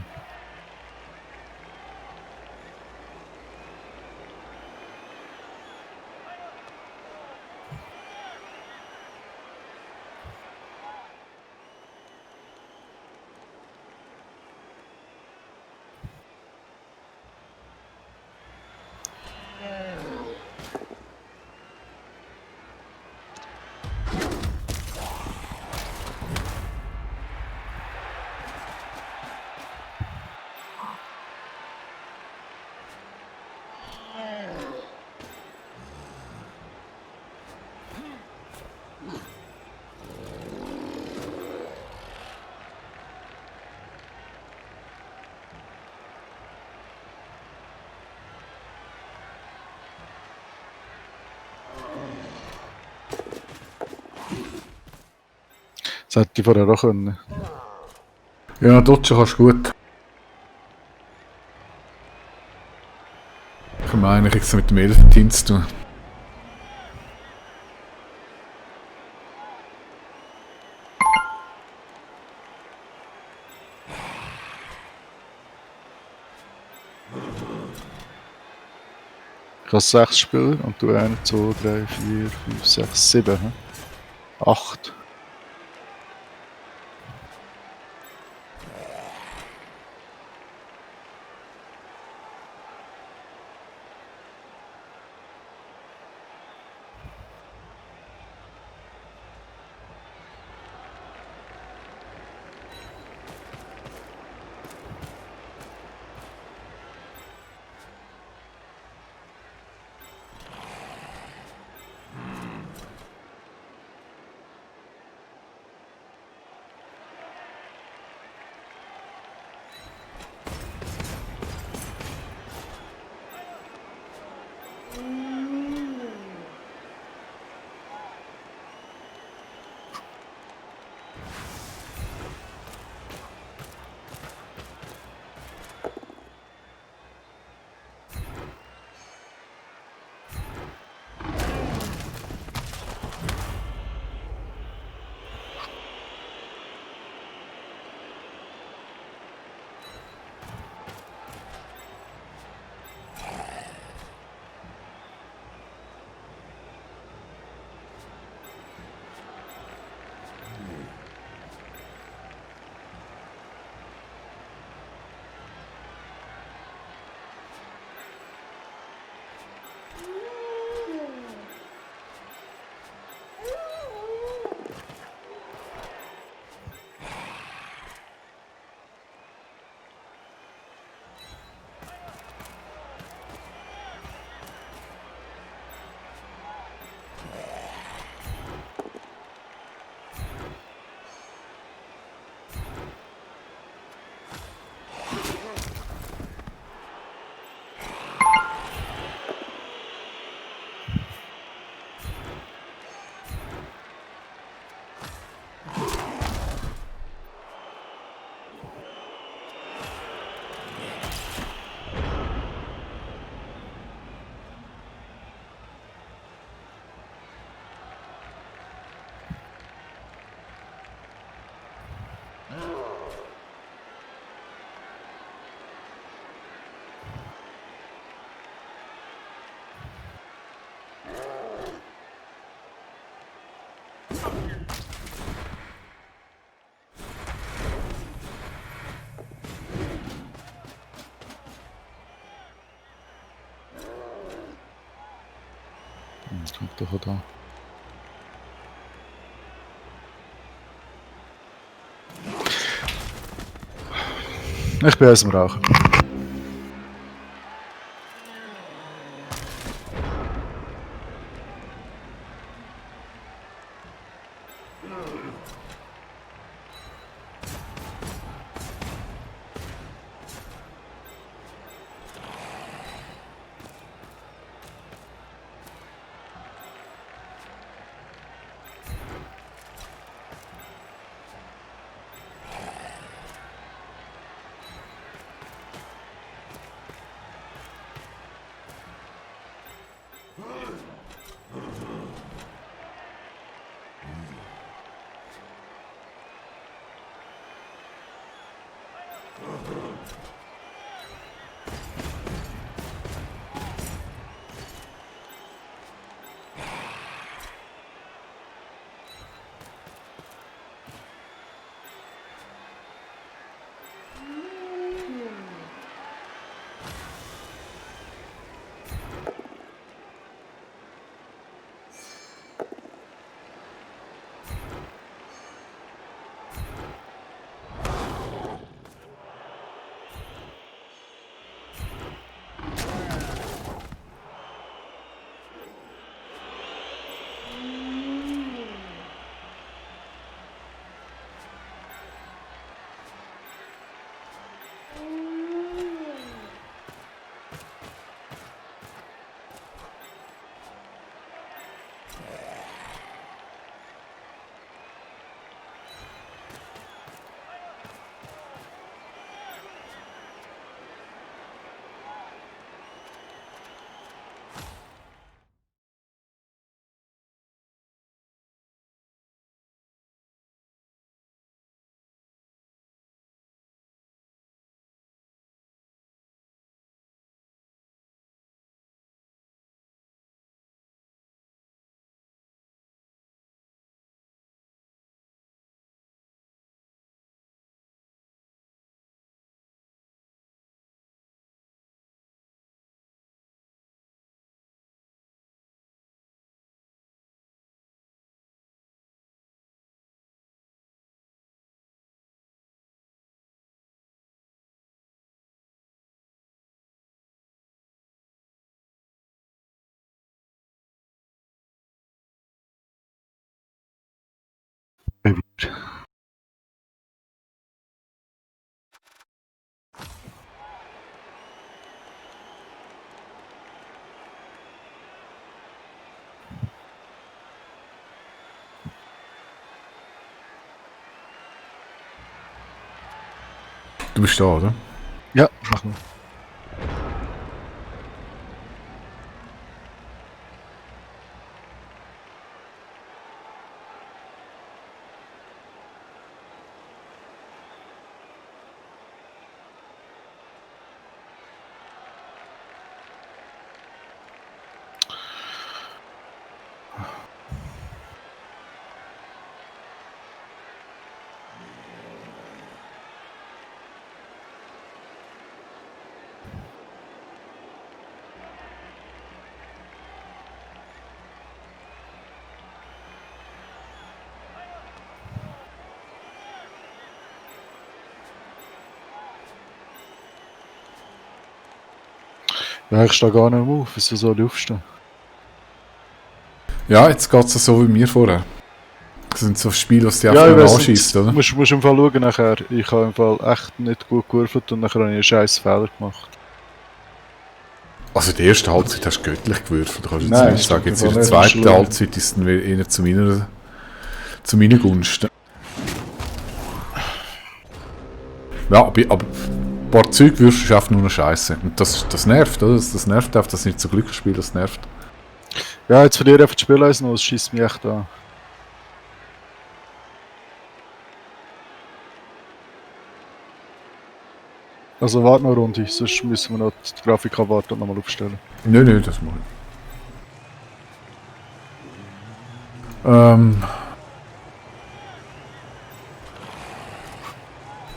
Das hätte ich vorher auch können. Ja, dutschen kannst du gut. Ich meine eigentlich nichts mit dem Elfenteam zu tun. Ich habe 6 Spieler und du 1, 2, 3, 4, 5, 6, 7. 8. Kommt doch auch da. Ich bin aus dem Rauchen. Du bist da, oder? Ja, mach mal. Ja, ich stehe gar nicht mehr auf. Wieso soll ich aufstehen? Ja, jetzt geht es so wie mir vorher. Das sind so Spiele, die dich Ja, einfach ich nur weiß anschießt, nicht. oder? Musst im Fall schauen nachher. Ich habe im Fall echt nicht gut gewürfelt und nachher habe ich einen scheiß Fehler gemacht. Also die erste Halbzeit hast du göttlich gewürfelt. Du kannst jetzt Nein, nicht das sagen, stimmt im jetzt in Fall der nicht. Das ist zweiten schlimm. Halbzeit ist es dann eher zu meinen Gunsten. Ja, aber ein paar Zeug wirst du einfach nur noch Scheiße. Und das nervt, oder? Das nervt einfach, das nicht so Glücksspiel, das nervt. Ja, jetzt verliere ich einfach die Spielweise noch. Das schießt mich echt an. Also warte noch eine Runde, sonst müssen wir noch die Grafikkarte nochmal aufstellen. Nö, das mache ich.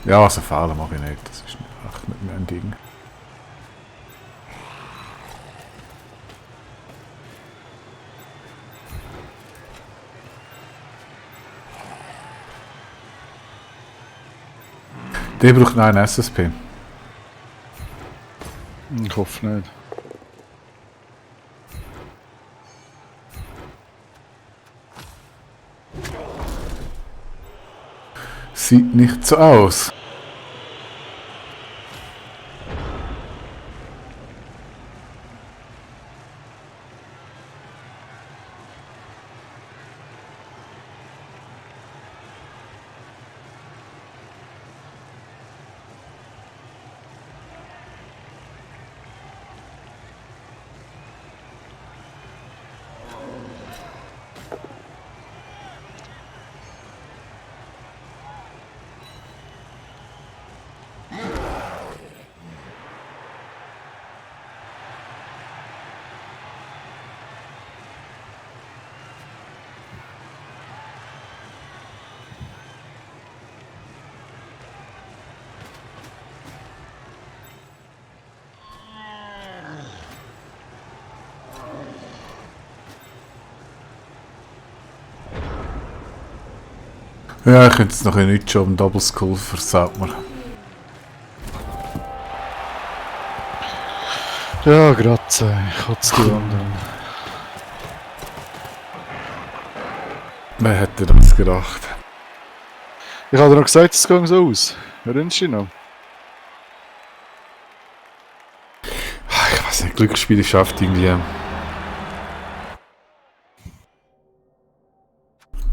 Ja, also Fehler mache ich nicht. Das ist echt nicht mein Ding. Der braucht noch einen SSP. Ich hoffe nicht. Sieht nicht so aus. Ja, ich könnte es noch nicht schon im Double Skull versaut mir. Ja, grazie. Ich hat's die anderen. Wer hätte das gedacht? Ich habe dir noch gesagt, es geht so aus. Erinnerst du dich noch? Ich weiß nicht, Glücksspiel schafft irgendwie.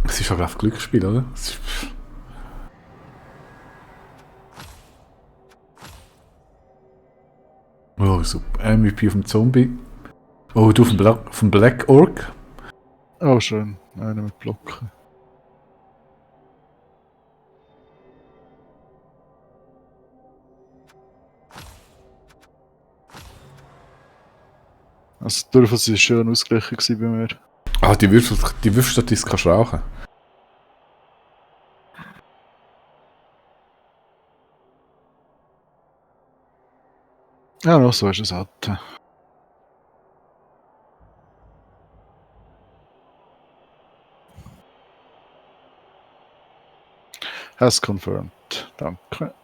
Es ist halt einfach Glücksspiel, oder? Es ist oh, super. MVP auf dem Zombie. Oh, du vom Black Orc. Oh, schön. Einer mit Blocken. Also, die Würfel waren schön ausgeglichen gewesen bei mir. Ah, die Würfelstatistik kannst du rauchen. Ja, noch so ist es halt. Has confirmed. Danke.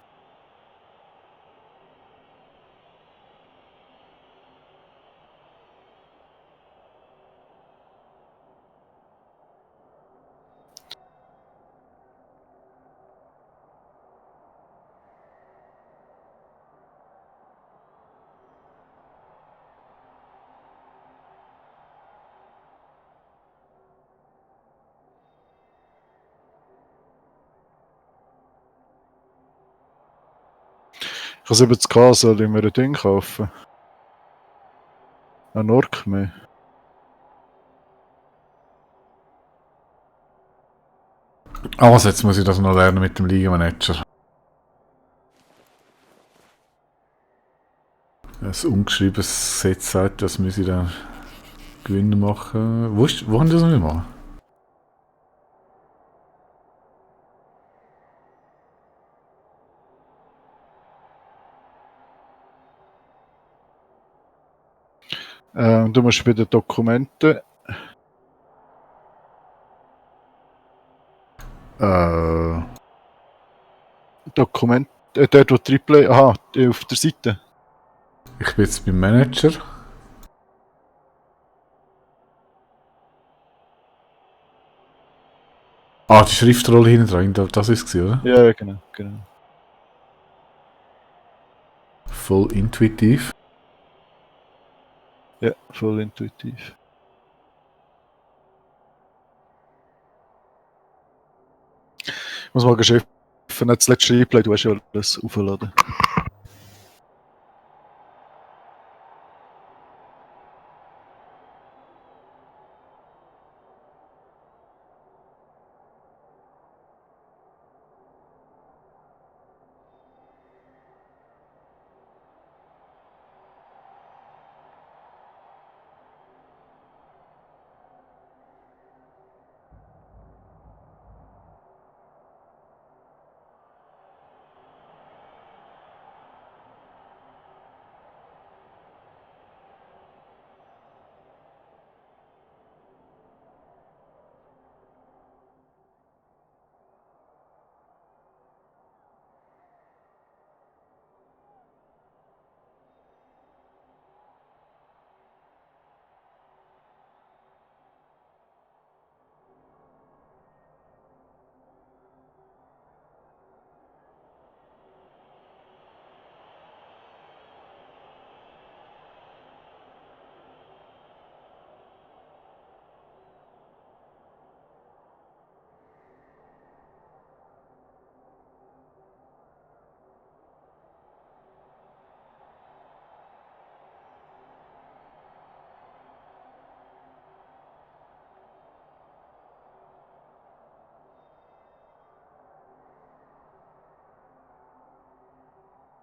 Ich habe 70k, soll ich mir ein Ding kaufen? Ein Ork mehr. Also jetzt muss ich das noch lernen mit dem Liga-Manager. Ein ungeschriebenes Gesetz sagt, das muss ich dann Gewinner machen. Wo haben die das noch nicht mal? Du musst bei den Dokumenten. Dokument. Dort, wo Triple. Aha, auf der Seite. Ich bin jetzt beim Manager. Ah, die Schriftrolle hinten dran, das ist es, oder? Ja, genau. Voll intuitiv. Ja, voll intuitiv. Ich muss mal geschäfen, das letzte Replay, du hast ja alles aufladen.